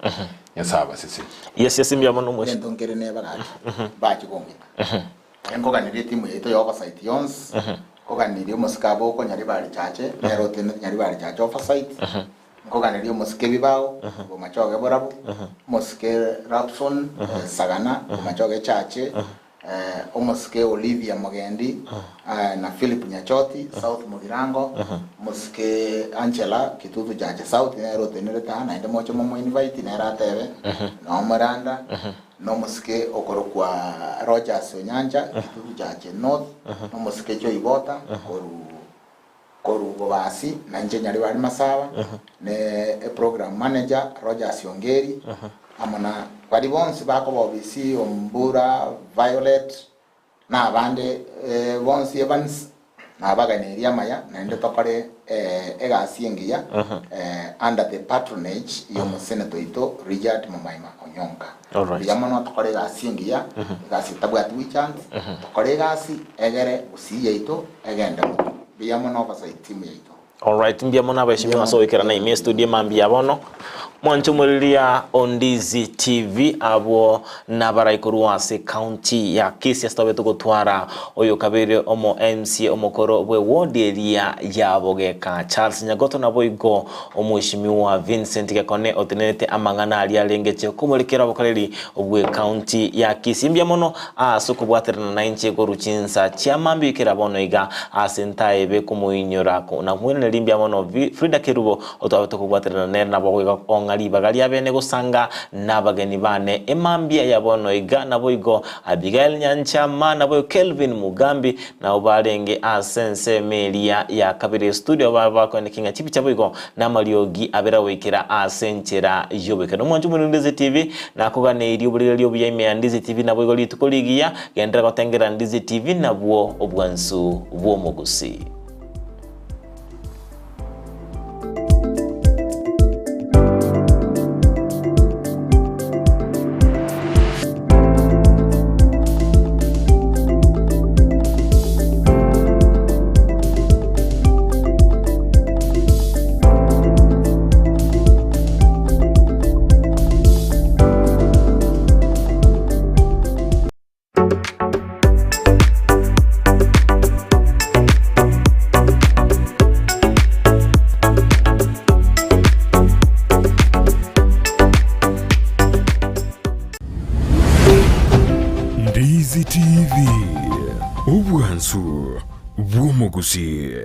Nyasae abasesenie. Yes yes mbuya mono mweshi. Egento nkere neba gaki, mbache kong'ita. Nkoganirie etimu yaito ya oversight yonsi, nkoganirie omosike aboko Nyaribari Chache, nere otenenete Nyaribari Chache oversight, nkoganirie omosike Ebibao, Bomachoge Borabu, omosike Rabson Sagana, Bomachoge Chache, omosike Olivia Mogendi, na Philip Nyachoti, South Mugirango, omosike Angela Kitutu Chache South, nere otenerete aa, naende moche momo invite nere atebe, na Omoranda, na omosike okorokwa Rogers Onyancha, Kitutu Chache North, na omosike Joy Bota, korwa korwa Bobasi, na inche Nyaribari Masaba, ne eprogram manager Rogers Ongeri, amo na baria bonsi bakoba obisi, Ombura, Violet, na abande bonsi Evans, nabaganeirie amaya, naende tokore egasi engiya under the patronage y'omosenetor oito Richard Momaima Onyonka. Alright. Mbuya mono tokore egasi engiya, egasi etabwati witch-hunt, tokore egasi egere gusii yaito egende mono. Mbuya mono oversight team yaito. Alright, mbuya mono abaeshimiwa ase ogoikerana ime estudio ema mbuya bono. Mwanche omoriria o Ndizi TV abwo nabarai korwa ase county ya Kisii ase twabete gotwara oyo kabeire omo MCA omokoro bwe ward eria ya Bogeka Charles Nyagoto naboigo omweshimiwa Vincent Gekone otenenete amang'ana aria arengeche komorekera obokoreri bwe county ya Kisii. Mbuya mono Ase okobwaterana nainche korwa chinsa chia mambia goikera bono iga, ase ntaebe komoinyora na komoiraneria mbuya mono Frida Kerubo, otwabete kobwaterana nere nabo goika ong'a ribaga riabene gosanga nabageni bane emambia ya bono iga, naboigo Abigail Nyanchama, naboigo Kelvin Mugambi, nabo barenge ase ensemo eria ya kabere estudio bakoeneki ng'a chipicha boigo namariogi abere goikera ase enchera y'oboikera. Nomwancho omonene Ndizi TV, nakoganeirie oborigereria obuya ime ya Ndizi TV naboigo rituko rigiya, genderera gotengera Ndizi TV nabwo obwansu bw'omogusii. Ndizi TV, obwansu bw'omogusii.